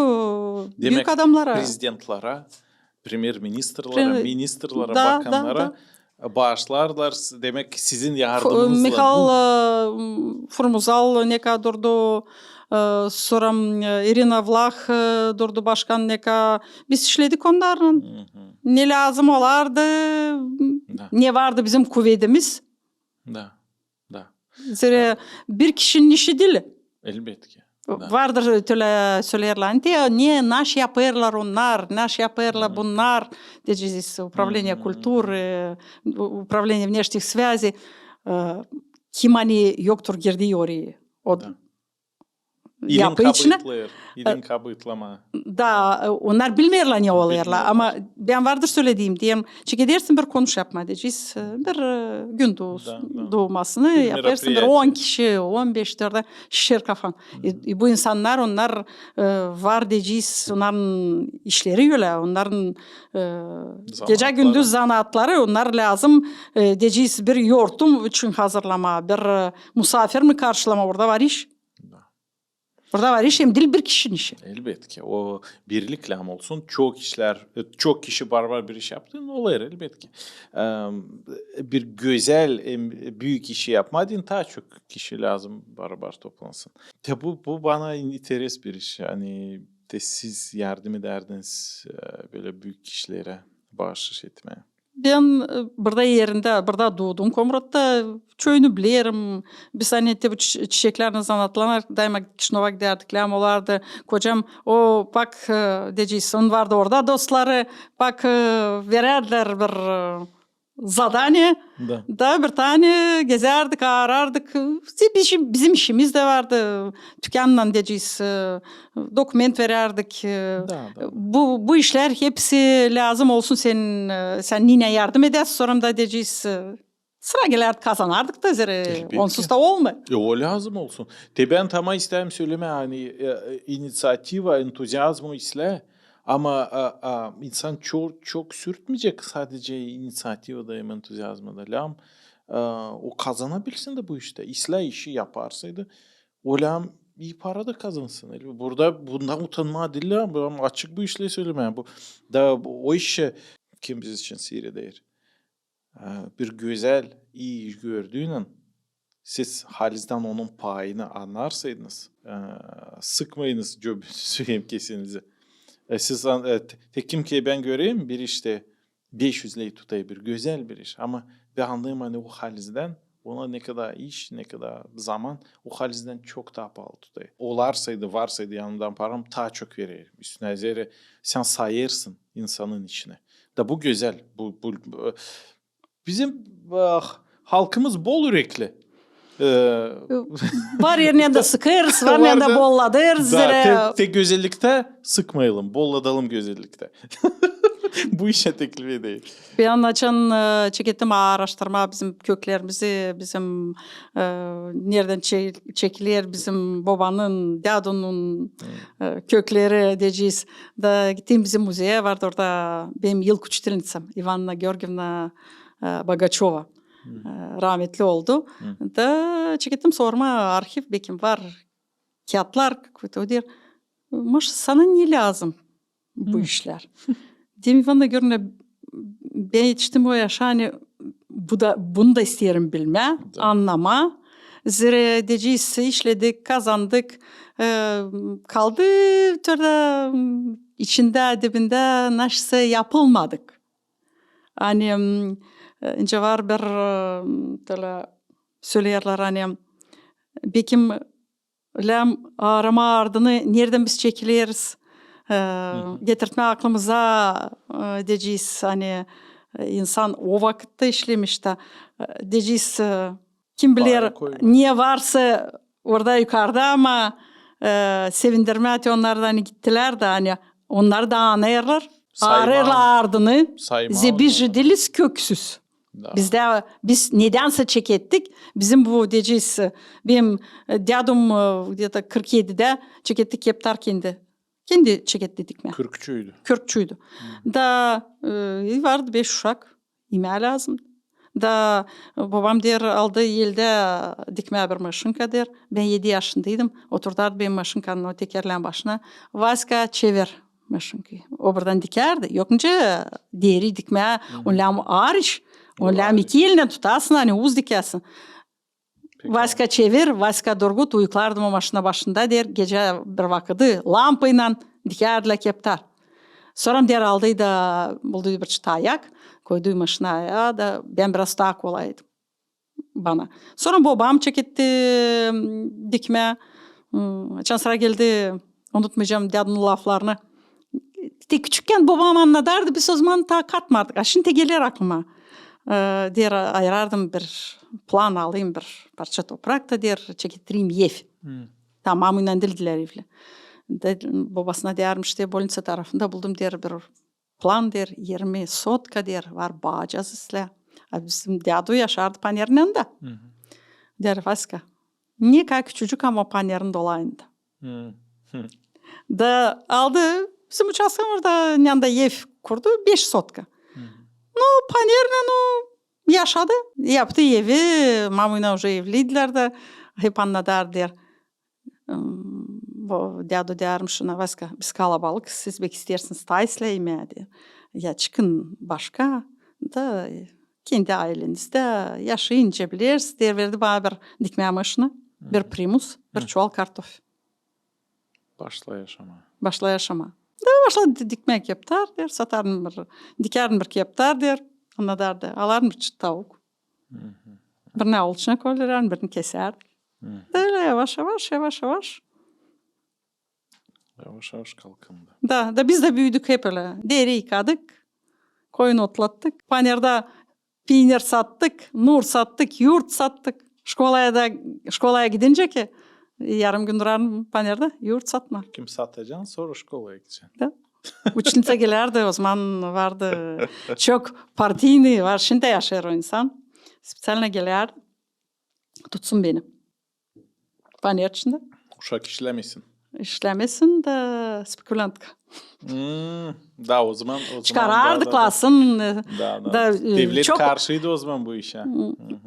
büük adamnara. Demek, prezidentlara, premyer-ministrlara, ministrlara, bakannara baaşlardılar, demek, sizin yardımınızlan. Mihail, e, Furmuzal ne kadar durdu, e, sora, e, İrina Vlah, e, durdu başkan ne kadar. Biz işledik onnarlan. Ne lääzım olardı, ne vardı bizim kuvedimiz. Da, da. Zerä bir kişinin işi diil. Elbetki. Vardır, tölä söleerlär, ani te, ne, naş yapêrlar onnar, naş yapêrlar bunnar, deyecez, управление культуры, управление внешних связей, e, kim ani yoktur girdi orayı. O yapı içinä. İlin kabııtlama. Da, e, onnar bilmeerlär ne olêrlar. Ama bän vardır sölediim, deerim, çekedersin bir konuş yapmaa, deyecez, e, bir, e, gün duumasını yapêrsın, bir on kişi, on beş, dörd, şişer kafan. E, e, bu insannar, onnar, e, var, deyecez, onnarın işleri ölä, onnarın, e, gecä-gündüz zanaatları, onnar lääzım, e, deyecez, bir yortum için hazırlamaa, bir, e, musaafir mi karşılamaa, orada var iş. Orada var iş, hem diil bir kişinin işi. Elbetki, o birlik lääzım olsun. Çok işlär, e, çok kişi barabar bir iş yaptı, ne olêr, elbetki. E, bir gözäl, hem büük işi yapmaa deyni taa çok kişi lääzım barabar toplansın. Te bu, bu bana in-, interes bir iş. Ani te siz yardım edärdiniz, e, bölä büük kişilerä baaşış etmää. Bän, e, burada erindä, burada duudum, Komratta, çoyunu bilerim. Biz ani te bu çi-, çiçeklärlän zanaatlanardık, daima Kişinöva gidärdik, lääzım olardı. Kocam, o, bak, e, deyecez, onun vardı orada dostları, bak, e, verärdilär bir, e, zadaniye. Da bir tane gezärdik, aarardık. Bizim, bizim işimiz dä vardı. Tükännan, deyecez, e, dokument verärdik. E, bu, bu işlär hepsi lääzım olsun, sän, e, sän niinä yardım edäsin, sora da deyecez, e, sıra gelärdi, kazanardık da zerä, onsuz da olmêêr. E, o lääzım olsun. Te bän taman isteerim sölemää, ani, e, e, iniţiativa, entuziazmu islää, ama, a, a, insan ço-, çok sürtmeyecek sadece iniţiativada hem entuziazmada. Lääzım, a, o kazanabilsin dä bu iştä. İslää işi yaparsaydı, o lääzım ii para da kazansın. Burada bundan utanmaa diil, lääzım açık bu işleri sölemää. Bu, da bu, o işä, kim biz için siredêr. E, bir gözäl, ii iş gördüynän, siz halizdän onun payını annarsaydınız, e, sıkmayınız cöbünüzü hem kesinizi. E, siz an-, e, te-, te kim ki bän görerim, bir iştä beş üz ley tutêr, bir gözäl bir iş. Ama bän annêêrım, ani o halizdän, ona ne kadar iş, ne kadar zaman, o halizdän çok taa paalı tutêr. Olarsaydı, varsaydı yanımdan param, taa çok vererim. Üstünä zerä sän sayêrsın insanın içinä. Da bu gözäl, bu, bu, bu, bizim, ah, halkımız bol ürekli. E, var erinä dä sıkêrız, var erinä dä bolladêrız. Da, zerä te, te gözelliktä sıkmayalım, bolladalım gözelliktä. Bu işä teklif edeyim. Bän açan e, çekettim aaraştırma bizim köklerimizi, bizim e, neredän çe- çekiler bizim bobanın, dädunun e, kökleri deyecez. Da gittim bizim muzeyä, vardı orada benim ilk uçitelnitsam İvanna Georgievna e, Bogaçova. E, Raametli oldu. Da çekettim sormaa, arhiv bekim var, kiyatlar, o deer, Maşa, sana ne lääzım bu işlär? Dedim, İvanna Georgievna, bän etiştim o yaşa, ani bu da, bunu da isteerim bilmää, annamaa. Zerä deyecez, işledik, kazandık. E, kaldı türlä içindä, dibindä, naşey yapılmadık. Ani m, e, nicä var bir e, tölä söleerlär, ani bekim lääzım aaramaa ardını, neredän biz çekileriz, e, getirtmää aklımıza, e, deyecez, ani e, insan o vakıtta işlemiş tä, e, deyecez, e, kim biler, ne varsa orada yukarda, ama e, sevindirmää te onnarı da, ani gittilär dä, ani onnar da anêêrlar, aarêêrlar ardını. Zerä biz dä diiliz köksüz. Bizdä, biz nedänsä çekettik. Bizim bu deyecez, benim e, dädum e, где-то kırk edidä çeketti keptar kendi. Kendi çeketti dikmää. Kürkçüydü. Kürkçüydü. Da e, vardı beş uşak. İmää lääzım. Da bobam deer, aldı eldä dikmää bir maşinka deer. Bän edi yaşındaydım. Oturdardı benim maşinkanın o tekerlän başına. Vaska, çevir maşinkayı. O buradan dikärdi. Yok nicä deeri dikmää, on lääzım aar iş. On lääzım iki elnän tutasın, ani uz dikäsin. Vaska, çevir, Vaska, durgut, uyuklardım o maşina başında deer, gecä bir vakıdı lampaylan dikärdilär keptar. Sora deer aldıydı, bulduydu bir çıta ayak, koydu maşina ayaa da bän biraz taa kolaydı bana. Sora bobam çeketti m, dikmää. M, açan sıra geldi, unutmayacam dädunun laflarını. Te küçükkän bobam annadardı, biz o zaman taa katmardık. A şindi geler aklıma. E, deer, ayırardım bir plan, alayım bir parça toprak da deer, çekettireyim ev. Tamamıynan diil, diil evlä. Da bobasına deermiş, te bolniţa tarafında buldum deer bir plan deer, irmi sotka deer, var bacaz islää. A bizim dädu yaşardı panerin yanında. Deer, Vaska, ne kadar küçücük, ama panerin dolayında. Da aldı bizim uçastkayı, orada yanında ev kurdu, beş sotka. Nu, panerlän o yaşadı. Yaptı evi, mamaylan uje evliydilär da, hep annadardı deer. M, bu dädu deermiş ona, Vaska, biz kalabalıkız, siz beki isteersiniz taa islää imää deer. Ya çıkın başka da, e, kendi aylenizdä yaşayın, nicä bilersiniz deer, verdi bana bir dikmää maşina, bir primus, bir çuval kartof. Başla yaşamaa. Başla yaşamaa. Da başladım di- dikmää keptar deer, satardım bir, dikärdim bir keptar deer, annadardı, alardım bir çıt tavuk. Birini avuçuna koyardım, birini kesärdim. Da ölä yavaş-yavaş, yavaş-yavaş. Yavaş-yavaş kalkındı. Da, da biz dä büüdük hep ölä. Deeri yıkadık, koyun otlattık. Panerdä piiner sattık, nur sattık, yurt sattık. Şkolaya da, şkolaya gidincä ki, yarım gün durardım panerdä, yurt satmaa. Kim satacan, sora şkolaya gidecän. Da. Uçeniţa gelärdi, o zaman vardı çok partiynıy, var, şindi dä yaşêêr o insan. Специально gelärdi, tutsun beni. Paner içindä. Uşak işlämesin. İşlämesin da spekulantka. Da, o zaman, o zaman çıkarardı klasın. Da, da. Devlet çok karşıydı o zaman bu işä.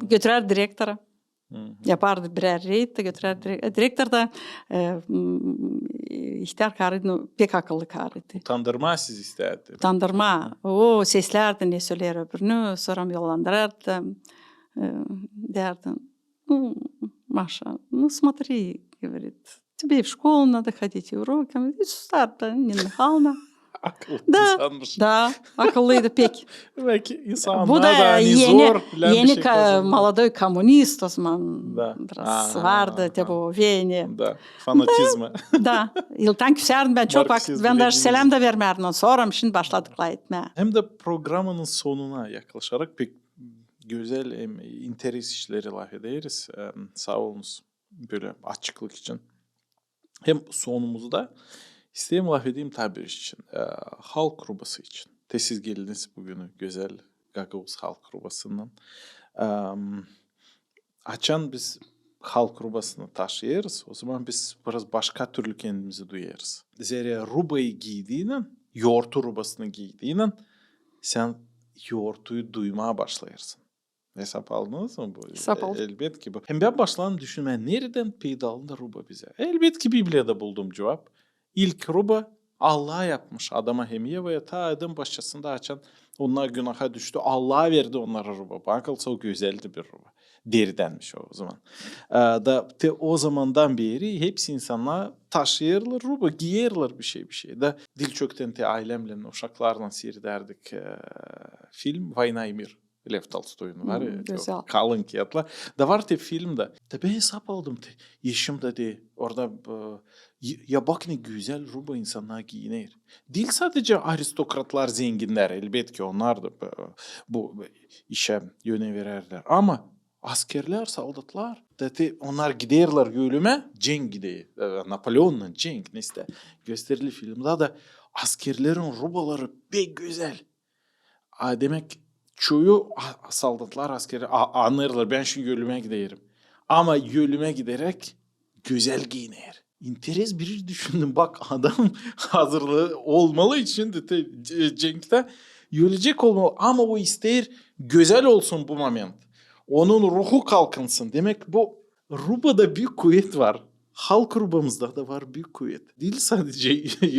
Götürärdi direktora. Yapardı birär reyd da götürärdi direktora. Direktor da, e, m, ihtär karıydı, pek akıllı karıydı. Utandırmaa sizi istärdi. Utandırmaa. O seslärdi, ne söleer öbürünü, sora yollandırardı da, e, deerdi: Ну, Маша, ну смотри, говорит, тебе в школу надо ходить, и урокам, и сусарdı Нина Михайловна. Akıllı insanmış. Da, akıllıydı pek. Demäk, insannar da, ani zor bilän bir şey kazandı. Молодой коммунист o zaman biraz vardı te bu веяние. Da, fanatizma. Da, iltan küsärdim bän çok vakıt, bän dä selâm da vermärdim, sora şindi başladık lafetmää. Hem dä programanın sonuna yaklaşarak pek gözäl hem interes işleri lafederiz. Saa olunuz bölä açıklık için. Hem sonumuzda isteerim lafedeyim taa bir iş için. E, Halk Rubası için. Te siz geldiniz büün gözäl gagauz halk rubasınnan. Em, açan biz halk rubasını taşıyêrız, ozaman biz biraz başka türlü kendimizi duyêrız. Zerä rubayı giydiynän, yortu rubasını giydiynän, sän yortuyu duymaa başlêêrsın. Esap aldınız mı bu? Esap aldım. Elbetki bu. Hem bän başladım düşünmää, neredän peydalandı ruba bizä. Elbetki Bibliyada buldum cuvap. İlk ruba Allah yapmış Adama hem Evaya, taa Eden başçasında, açan onnar günaha düştü, Allah verdi onnara ruba. Bakılsa, o gözäldi bir ruba. Deridänmiş o, ozaman. E, da te ozamandan beeri hepsi insannar taşıyêrlar ruba, giyerlär bir şey, bir şey. Da diil çoktan te aylemnän, uşaklarlan siiredärdik, e, film «Война и мир». Lev Tolstoyun var ya, kalın kiyatlar. Da var te filmda. Da bän esap aldım te, eşim da deer, orada, e, ya bak ne gözäl ruba insannar giiner. Diil sadecä aristokratlar, zenginnär, elbetki, onnar da, e, bu işä önäm verärdilär. Ama askerlär, soldatlar, da te onnar giderlär ölümä, cenk gider, e, Napoleonnan cenk, neysä, gösterildi filmda da askerlerin rubaları pek gözäl. A, demäk, çoyu a-, soldatlar, askerlär a-, annêêrlar, bän şindi ölümä giderim. Ama ölümä gideräk gözäl giyiner. İnteres bir iş düşündüm. Bak, adam hazırlıı olmalı için te, ce-, cenktä ölecek olmalı. Ama o isteer, gözäl olsun bu moment. Onun ruhu kalkınsın. Demäk, bu rubada büük kuvet var. Halk rubamızda da var büük kuvet. Diil sadecä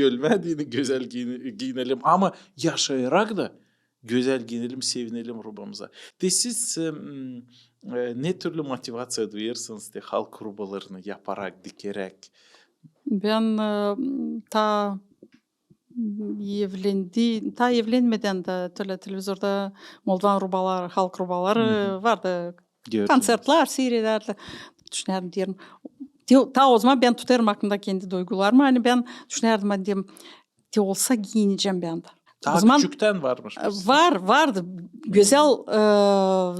ölmää deyni gözäl giyni-, giyinelim, ama yaşayarak da gözäl giyinelim, sevinelim rubamıza. Te siz, e, m, e, ne türlü motivaţiya duyêrsınız te halk rubalarını yaparak, dikeräk? Bän, e, m, taa evlendi-, taa evlenmedän dä tölä televizorda moldovan rubaları, halk rubaları vardı. Konţertlär siiredärdi. Düşünärdim, deerim, te-, taa ozaman bän tutêrım aklımda kendi duygularımı. Ani bän düşünärdim, ani deerim, te olsa giyinicäm bän dä. Taa küçüktän varmış. Var, vardı. Gözäl, e,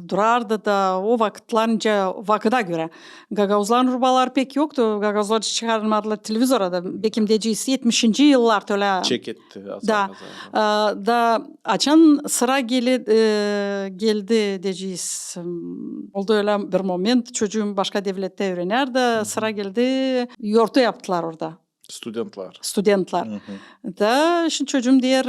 durardı da o vakıtlar, nicä vakıda görä. Gagauzların rubaları pek yoktu. Gagauzlar çıkarmadılar televizora da. Bekim deyecez, etmişinci yıllar tölä. Çeketti. Da. E, da açan sıra gele-, e, geldi deyecez. Oldu ölä bir moment, çocuum başka devlettä üürenärdi, sıra geldi, yortu yaptılar orada. Studentlär. Studentlär. Da şindi çocuum deer,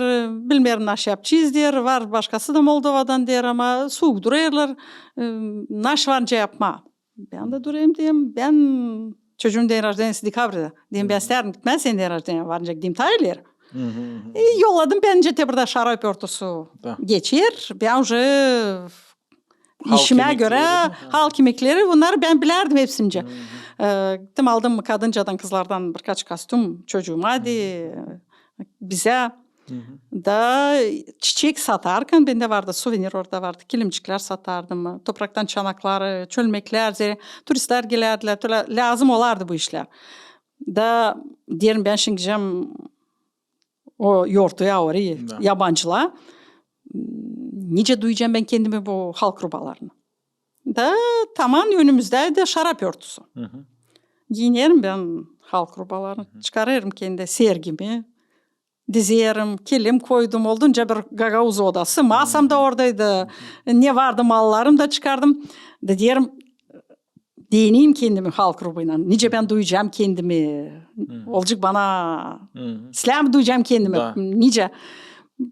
bilmeerim, naş yapacez deer, var başkası da Moldovadan deer, ama suuk durêrlar, e, naş var nicä yapmaa. Bän dä durêrım, deerim, bän, çocuumun den rojdeniesi dekabrda. Deerim, bän isteerim gitmää senin den rojdeniya varınca, gideyim taa ileri. E, yolladım bän nicä te burada şarap örtüsü geçer, bän uje işimä görä halk imekleri, bunnarı bän bilärdim hepsini nicä. E, gittim, aldım kadıncadan, kızlardan birkaç kostüm çocuuma, hadi, bizä. Da çiçek satarkan, bendä vardı suvenir, orada vardı, kilimciklär satardım, topraktan çanakları, çölmeklär, zerä turistlär gelärdilär, tölä lääzım olardı bu işlär. Da deerim, bän şindi gidecäm o yortuyu aarıy yabancılara. Nicä duyacam bän kendimi bu halk rubalarını? Da taman önümüzdä dä şarap örtüsü. Giyinerim bän halk rubalarını, çıkarêrım kendi sergimi, dizerim, kilim koydum, oldunca bir gagauz odası, masam da oradaydı, ne vardı, mallarımı da çıkardım. Da deerim, deneyim kendimi halk rubaylan. Nicä bän duyacam kendimi? Olacek bana, islää mi duyacam kendimi? Nicä?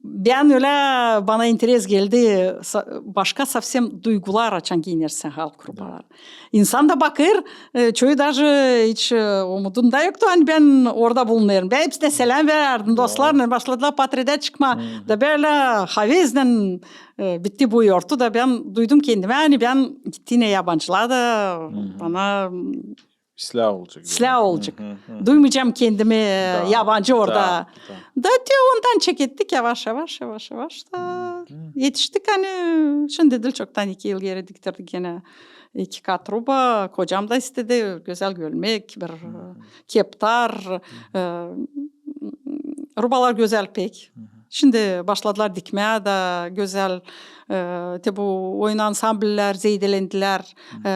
Bän ölä, bana interes geldi, sa-, başka sovsem duygular, açan giyinersän halk rubaları. İnsan da bakêr, e, çoyu daji hiç, e, umudunda yoktu, ani bän orada bulunêrım. Bän hepsinä selâm verärdim, dostlarlan başladılar portredä çıkmaa. Da bölä havezlän, e, bitti bu yortu da bän duydum kendimi, ani bän gittiynän yabancılar da bana islää olacek. Duymayacam kendimi yabancı orada. Da te ondan çekettik yavaş, yavaş, yavaş, yavaş da etiştik, ani şindi diil çoktan, iki yıl geeri diktirdik genä iki kat ruba. Kocam da istedi, gözäl gölmek, bir keptar. E, rubalar gözäl pek. Şindi başladılar dikmää da gözäl, e, te bu oyun ansamblilär zeedelendilär. E,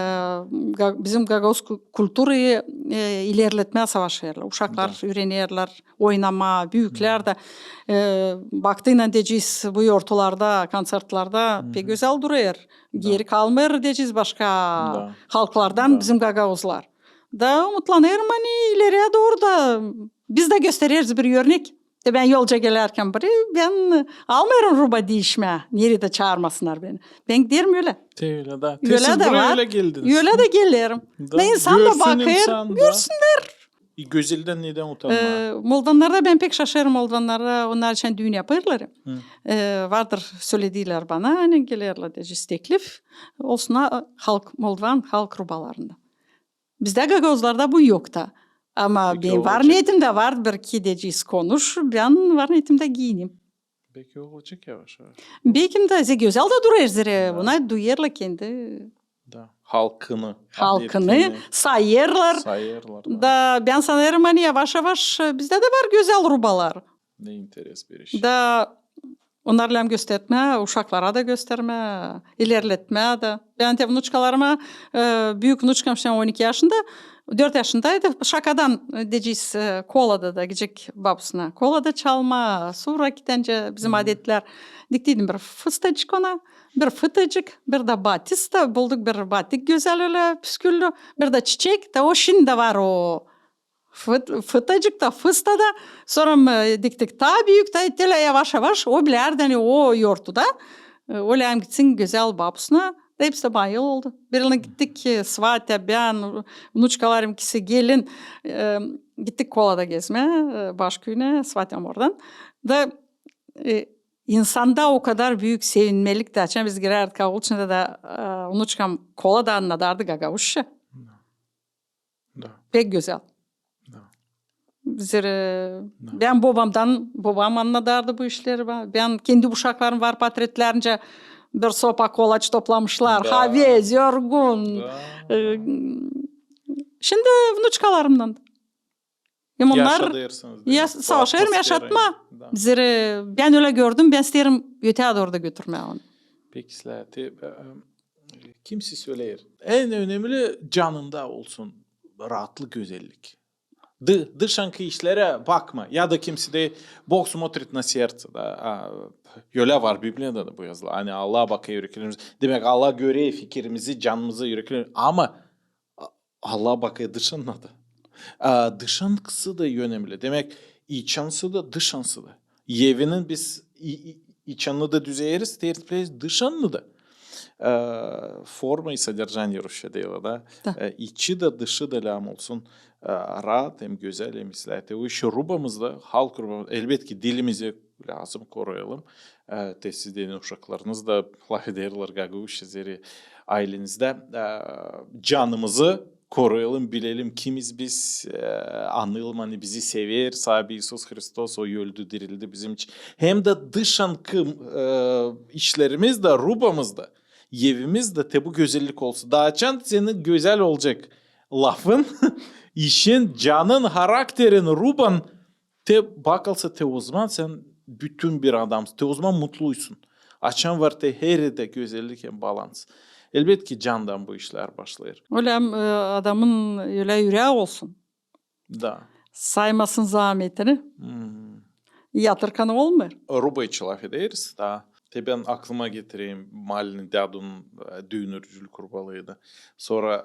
ga-, bizim gagauz ku-, kulturayı, e, ilerletmää savaşêrlar. Uşaklar üürenerlär oynamaa, büüklär dä. E, baktıynın deyecez bu yortularda, konsertlerde pek gözäl durêr. Geri kalmêêr deyecez başka halklardan bizim gagauzlar. Da umutlanêrım, ani ileriyä dooru da biz dä göstereriz bir örnek. Te bän yolca gelärkän biri, bän almêêrım ruba diişmää, neredä çaarmasınnar beni. Bän giderim ölä. Te ölä da. Ölä dä var. Ölä dä gelerim. Da insan da bakêr, görsünnär. E, gözeldän nedän utanmaa? E, moldannarda bän pek şaşêrım, moldannarda onnar için düün yapêrlar. E, vardır, söledilär bana, ani gelerlär deyecez teklif olsun, a, halk, moldovan halk rubalarında. Bizdä gagauzlarda bu yok ta. Ama bän var neetimdä, var bir-iki deyecez konuş, bän var neetimdä giyinim. Beki olacek yavaş-yavaş. Bekim dä, ze gözäl dä durêr zerä, buna duyêrlar kendi. Da. Halkını, halkını adetini sayêrlar. Sayêrlar, da. Da bän sanêrım, ani yavaş-yavaş, e, bizdä dä var gözäl rubalar. Ne interes bir iş. Da onnar lääm göstermää, uşaklara da göstermää, ilerletmää dä. Bän te vnuçkalarıma, e, büük vnuçkam şindi on iki yaşında, dört yaşındaydı, şakadan, e, deyecez, e, kolada da gidecek babusuna kolada çalmaa, sura gidäncä bizim adetlär. Diktiydim bir fıstacık ona, bir fıtacık, bir dä batista, bulduk bir batik gözäl ölä püsküllü, bir dä çiçek, da o şindi dä var o fıt-, fıtacık da, fısta da. Sora, e, diktik taa büük, da te ölä yavaş-yavaş, o bilärdi, ani o yortuda, e, o lääm gitsin gözäl babusuna, da hepsi dä bayıl oldu. Bir yılın gittik, e, svatya, bän, vnuçkalarım ikisi gelin, e, gittik kolada gezmää, e, baş küüyünä, svatyam oradan. Da, e, insanda o kadar büük sevinmelik, da açan biz girärdik aul içindä da, e, vnuçkam kolada annadardı gagauzça. Da. Pek gözäl. Da. Zerä bän bobamdan, bobam annadardı bu işleri. Bän kendi uşaklarım var, portretlerincä bir sopa kolaç toplamışlar. Da. Havez, yorgun. Da. E, şindi vnuçkalarımdan da. Hem onnar yaşadêrsınız, ya, savaşêrım yaşatmaa. Da. Zerä bän ölä gördüm, bän isteerim öteyä dooru da götürmää onu. Peki, Släti, e, e, kimsi söleer, en önemli canında olsun raatlık, gözellik. Dı-, dışankı işlerä bakma. Ya da kimsi deer, Бог смотрит на сердце, da. A, ölä var, Bibliyada da bu yazılı. Ani Allah bakêr üreklerimizi. Demäk, Allah görer fikirimizi, canımızı, üreklerimizi. Ama A-, Allah bakêr dışına da. A, dışankısı da önemli. Demäk, içansı da, dışansı da. Evinin biz i-, i-, içanını da düzeeriz, tertipleeriz, dışanını da. E, форма и содержание rusça deerlär, da. Da. E, içi dä, dışı da lääm olsun, e, raat, hem gözäl, hem islää. Te o işi rubamız da, halk rubamız, elbetki, dilimizi lääzım koruyalım. E, te siz deyni uşaklarınız da lafederlär gagauzça, zerä aylenizdä. E, canımızı koruyalım, bilelim, kimiz biz, e, anlayalım, ani bizi sever Saabi İisus Hristos, o öldü, dirildi bizim için. Hem dä dışankı, e, işlerimiz dä, rubamız da, evimiz dä, te bu gözellik olsun. Da açan senin gözäl olacek lafın, işin, canın, harakterin, ruban, te bakılsa, te ozaman sän bütün bir adamsın, te ozaman mutluysun. Açan var te hererdä gözellik hem balans. Elbetki, candan bu işlär başlêêr. Ölä, e, adamın ölä ürää olsun. Da. Saymasın zaametini. Hmm. Yatırkan olmêêr. Ruba için lafederiz, da. Te bän aklıma getireyim, malin dädunun, e, düünürcülük rubalarıydı. Sora,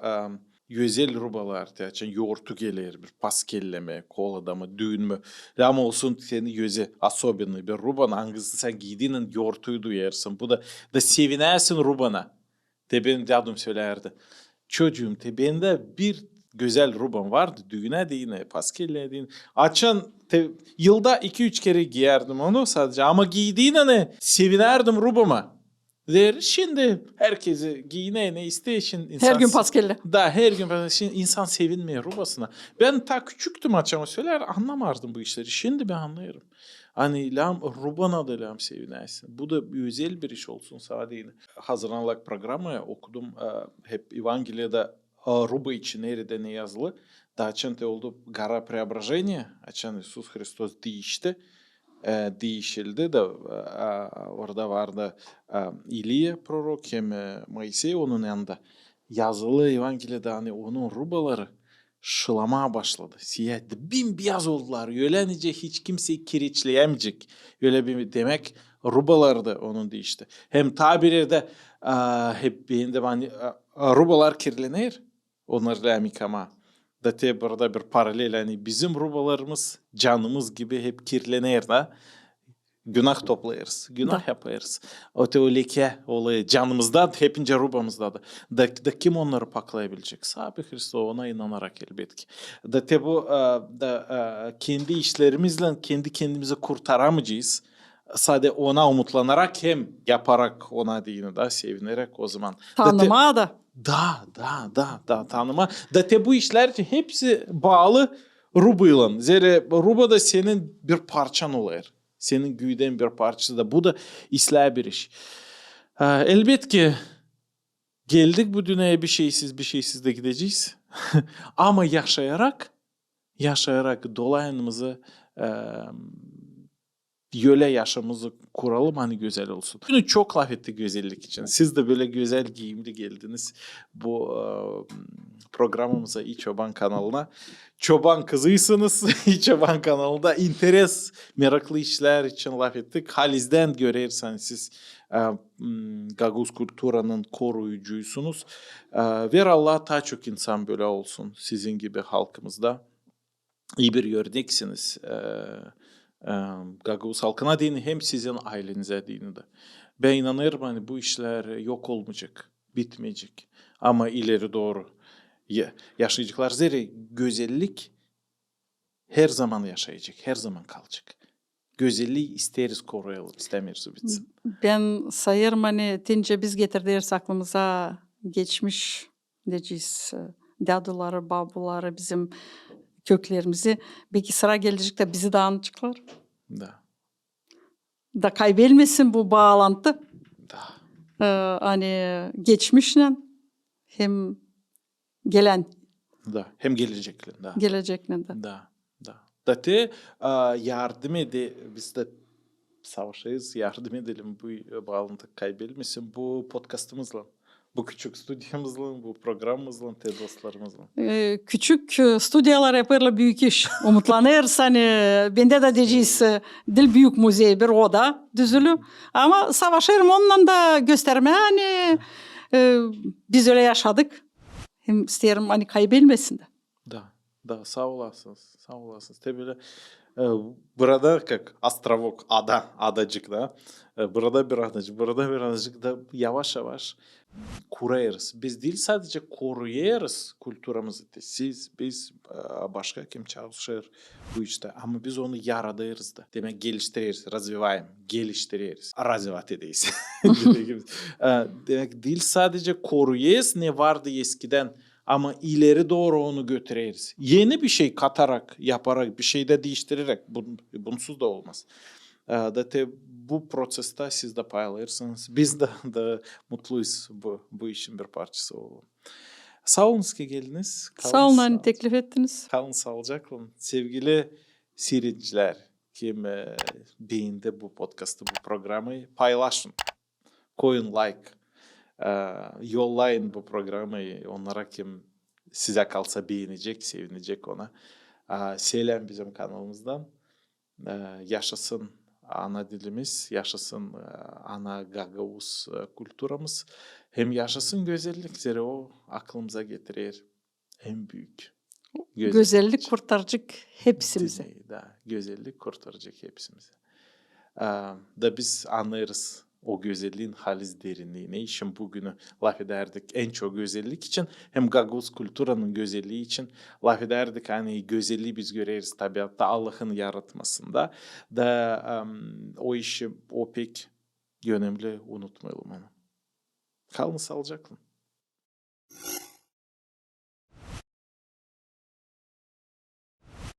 e, özel rubalar, te açan yortu geler, bir paskellemä, kolada mı, düün mü. Lääm olsun seni özel, особенный bir ruban, angısını sän giydiynän yortuyu duyêrsın. Bu da, da sevinärsin rubana. Te benim dädum sölärdi. Çocuum, te bendä bir gözäl rubam vardı, düünä deyni, paskellemä deyni. Açan te, yılda iki-üç kerä giyärdim onu sadecä, ama giydiynän sevinärdim rubama. Deer, şindi herkezi giyinä, ne isteer şindi insan. Hergün paskelle. Da, hergün paskelle. Şindi insan sevinmeer rubasına. Bän taa küçüktüm, açan o sölär, annamardım bu işleri. Şindi bän annêêrım. Ani lääm, rubana da lääm sevinäsin. Bu da özel bir iş olsun sana deyni. Hazırlanêrkan programaya okudum, e, hep Evangeliyada, e, ruba için neredä ne yazılı. Da açan te oldu Гора Преображения, açan İisus Hristos diişti. e, diişildi da, e, orada vardı, e, İliya prorok hem, e, Moisey onun yanında. Yazılı Evangeliyada, ani onun rubaları şılamaa başladı, siyaydı, bimbiyaz oldular. Ölä nicä hiç kimsey kireçleyämeyecek. Ölä bir demäk, rubaları da onun diişti. Hem taa bir erdä, e, hep beendim, ani, e, rubalar kirlener, onnar lääzım yıkamaa. Da te burada bir paralel, ani bizim rubalarımız canımız gibi hep kirlener da. Günah toplêêrız, günah yapêrız. O te o lekä olêr canımızda, hepinci rubamızda da. Da, da kim onnarı paklayabilecek? Saa bir Hristo, ona inanarak, elbetki. Da te bu, e, da, e, kendi işlerimizlän kendi kendimizi kurtaramayacez. Sade ona umutlanarak hem yaparak ona deyni da, sevineräk ozaman. Da te- Tanımaa da. Da, da, da, da, tanımaa. Da te bu işlär için hepsi baalı rubaylan. Zerä ruba da senin bir parçan olêr. Senin güüdän bir parçası da. Bu da islää bir iş. E, elbetki, geldik bu dünneyä bişeysiz, bişeysiz dä gidecez. Ama yaşayarak, yaşayarak dolayımızı, e, ölä yaşamamızı kuralım, ani gözäl olsun. Büün çok lafettik gözellik için. Siz dä bölä gözäl giiyimli geldiniz bu, e, programamıza, İ Çoban kanalına. Çoban kızıysınız, İ Çoban kanalında interes, meraklı işlär için lafettik. Halizdän görersän siz, e, m, gagauz kulturanın koruyucuysunuz. E, ver Allah, taa çok insan bölä olsun sizin gibi halkımızda. İi bir örneksiniz, e, e, gagauz halkına deyni hem sizin aylenizä deyni da. Bän inanêrım, ani bu işlär yok olmayacek, bitmeyecek. Ama ileri dooru ya-, yaşayaceklar. Zerä gözellik herzaman yaşayacek, herzaman kalacek. Gözellii isteeriz koruyalım, istämeeriz o bitsin. Bän sayêrım, ani te nicä biz getirderiz aklımıza geçmiş, deyecez, e, däduları, babuları, bizim köklerimizi, beki sıra gelecek da bizi dä anaceklar. Da. Da kaybelmesin bu baalantı. Da. E, ani geçmişlän hem gelän. Da. Hem geleceklän, da. Geleceklän dä. Da. Da. Da te, e, yardım ede-, biz dä savaşêrız, yardım edelim bu, e, baalantı kaybelmesin bu podkastımızlan, bu küçük studiyamızlan, bu programamızlan, te dostlarımızlan. E, küçük, e, studiyalar yapêrlar büük iş. Umutlanêrız, ani bendä dä deyecez, e, diil büük muzey, bir oda düzülü. Ama savaşêrım ondan da göstermää, ani, e, biz ölä yaşadık. Hem isteerim, ani kaybelmesin dä. Da, da, saa olasınız, saa olasınız. Te bölä, e, burada kak островок, ada, adacık da. E, burada bir adacık, burada bir adacık da yavaş-yavaş kurêrız. Biz diil sadecä koruyêrız kulturamızı, te siz, biz, e, başka kim çalışêr bu iştä. Ama biz onu yaradêrız da. Demäk, geliştireriz, развиваем, geliştireriz. Развивать ederiz. E, demäk, diil sadecä koruyêrız ne vardı eskidän, ama ileri dooru onu götüreriz. Eni bir şey katarak, yaparak, bir şey dä diiştireräk, bun-, bunsuz da olmaz. E, da te bu proţestä siz dä pay alêrsınız. Biz dä, da mutluyuz bu, bu işin bir parçası olalım. Saa olunuz ki geldiniz. Saa olun, ani teklif ettiniz. Kalın saalıcaklan. Sevgili siiredicilär, kim, e, beendi bu podkastı, bu programayı, paylaşın. Koyun layk. E, yollayın bu programayı onnara, kim sizä kalsa beenecek, sevinecek ona. E, seläm bizim kanalımızdan. E, yaşasın ana dilimiz, yaşasın, e, ana gagauz, e, kulturamız. Hem yaşasın gözellik, zerä o aklımıza getirer en büük. Gözellik. Gözellik kurtaracek hepsimizi. Da, gözellik kurtaracek hepsimizi. E, da biz annêêrız o gözelliin halis derinliini. Şindi bu günü lafedärdik en çok gözellik için, hem gagauz kulturanın gözellii için lafedärdik, ani gözellii biz göreriz tabiatta, Allahın yaratmasında. Da, em, o işi, o pek önemli, unutmayalım onu. Kalın saalıcaklan.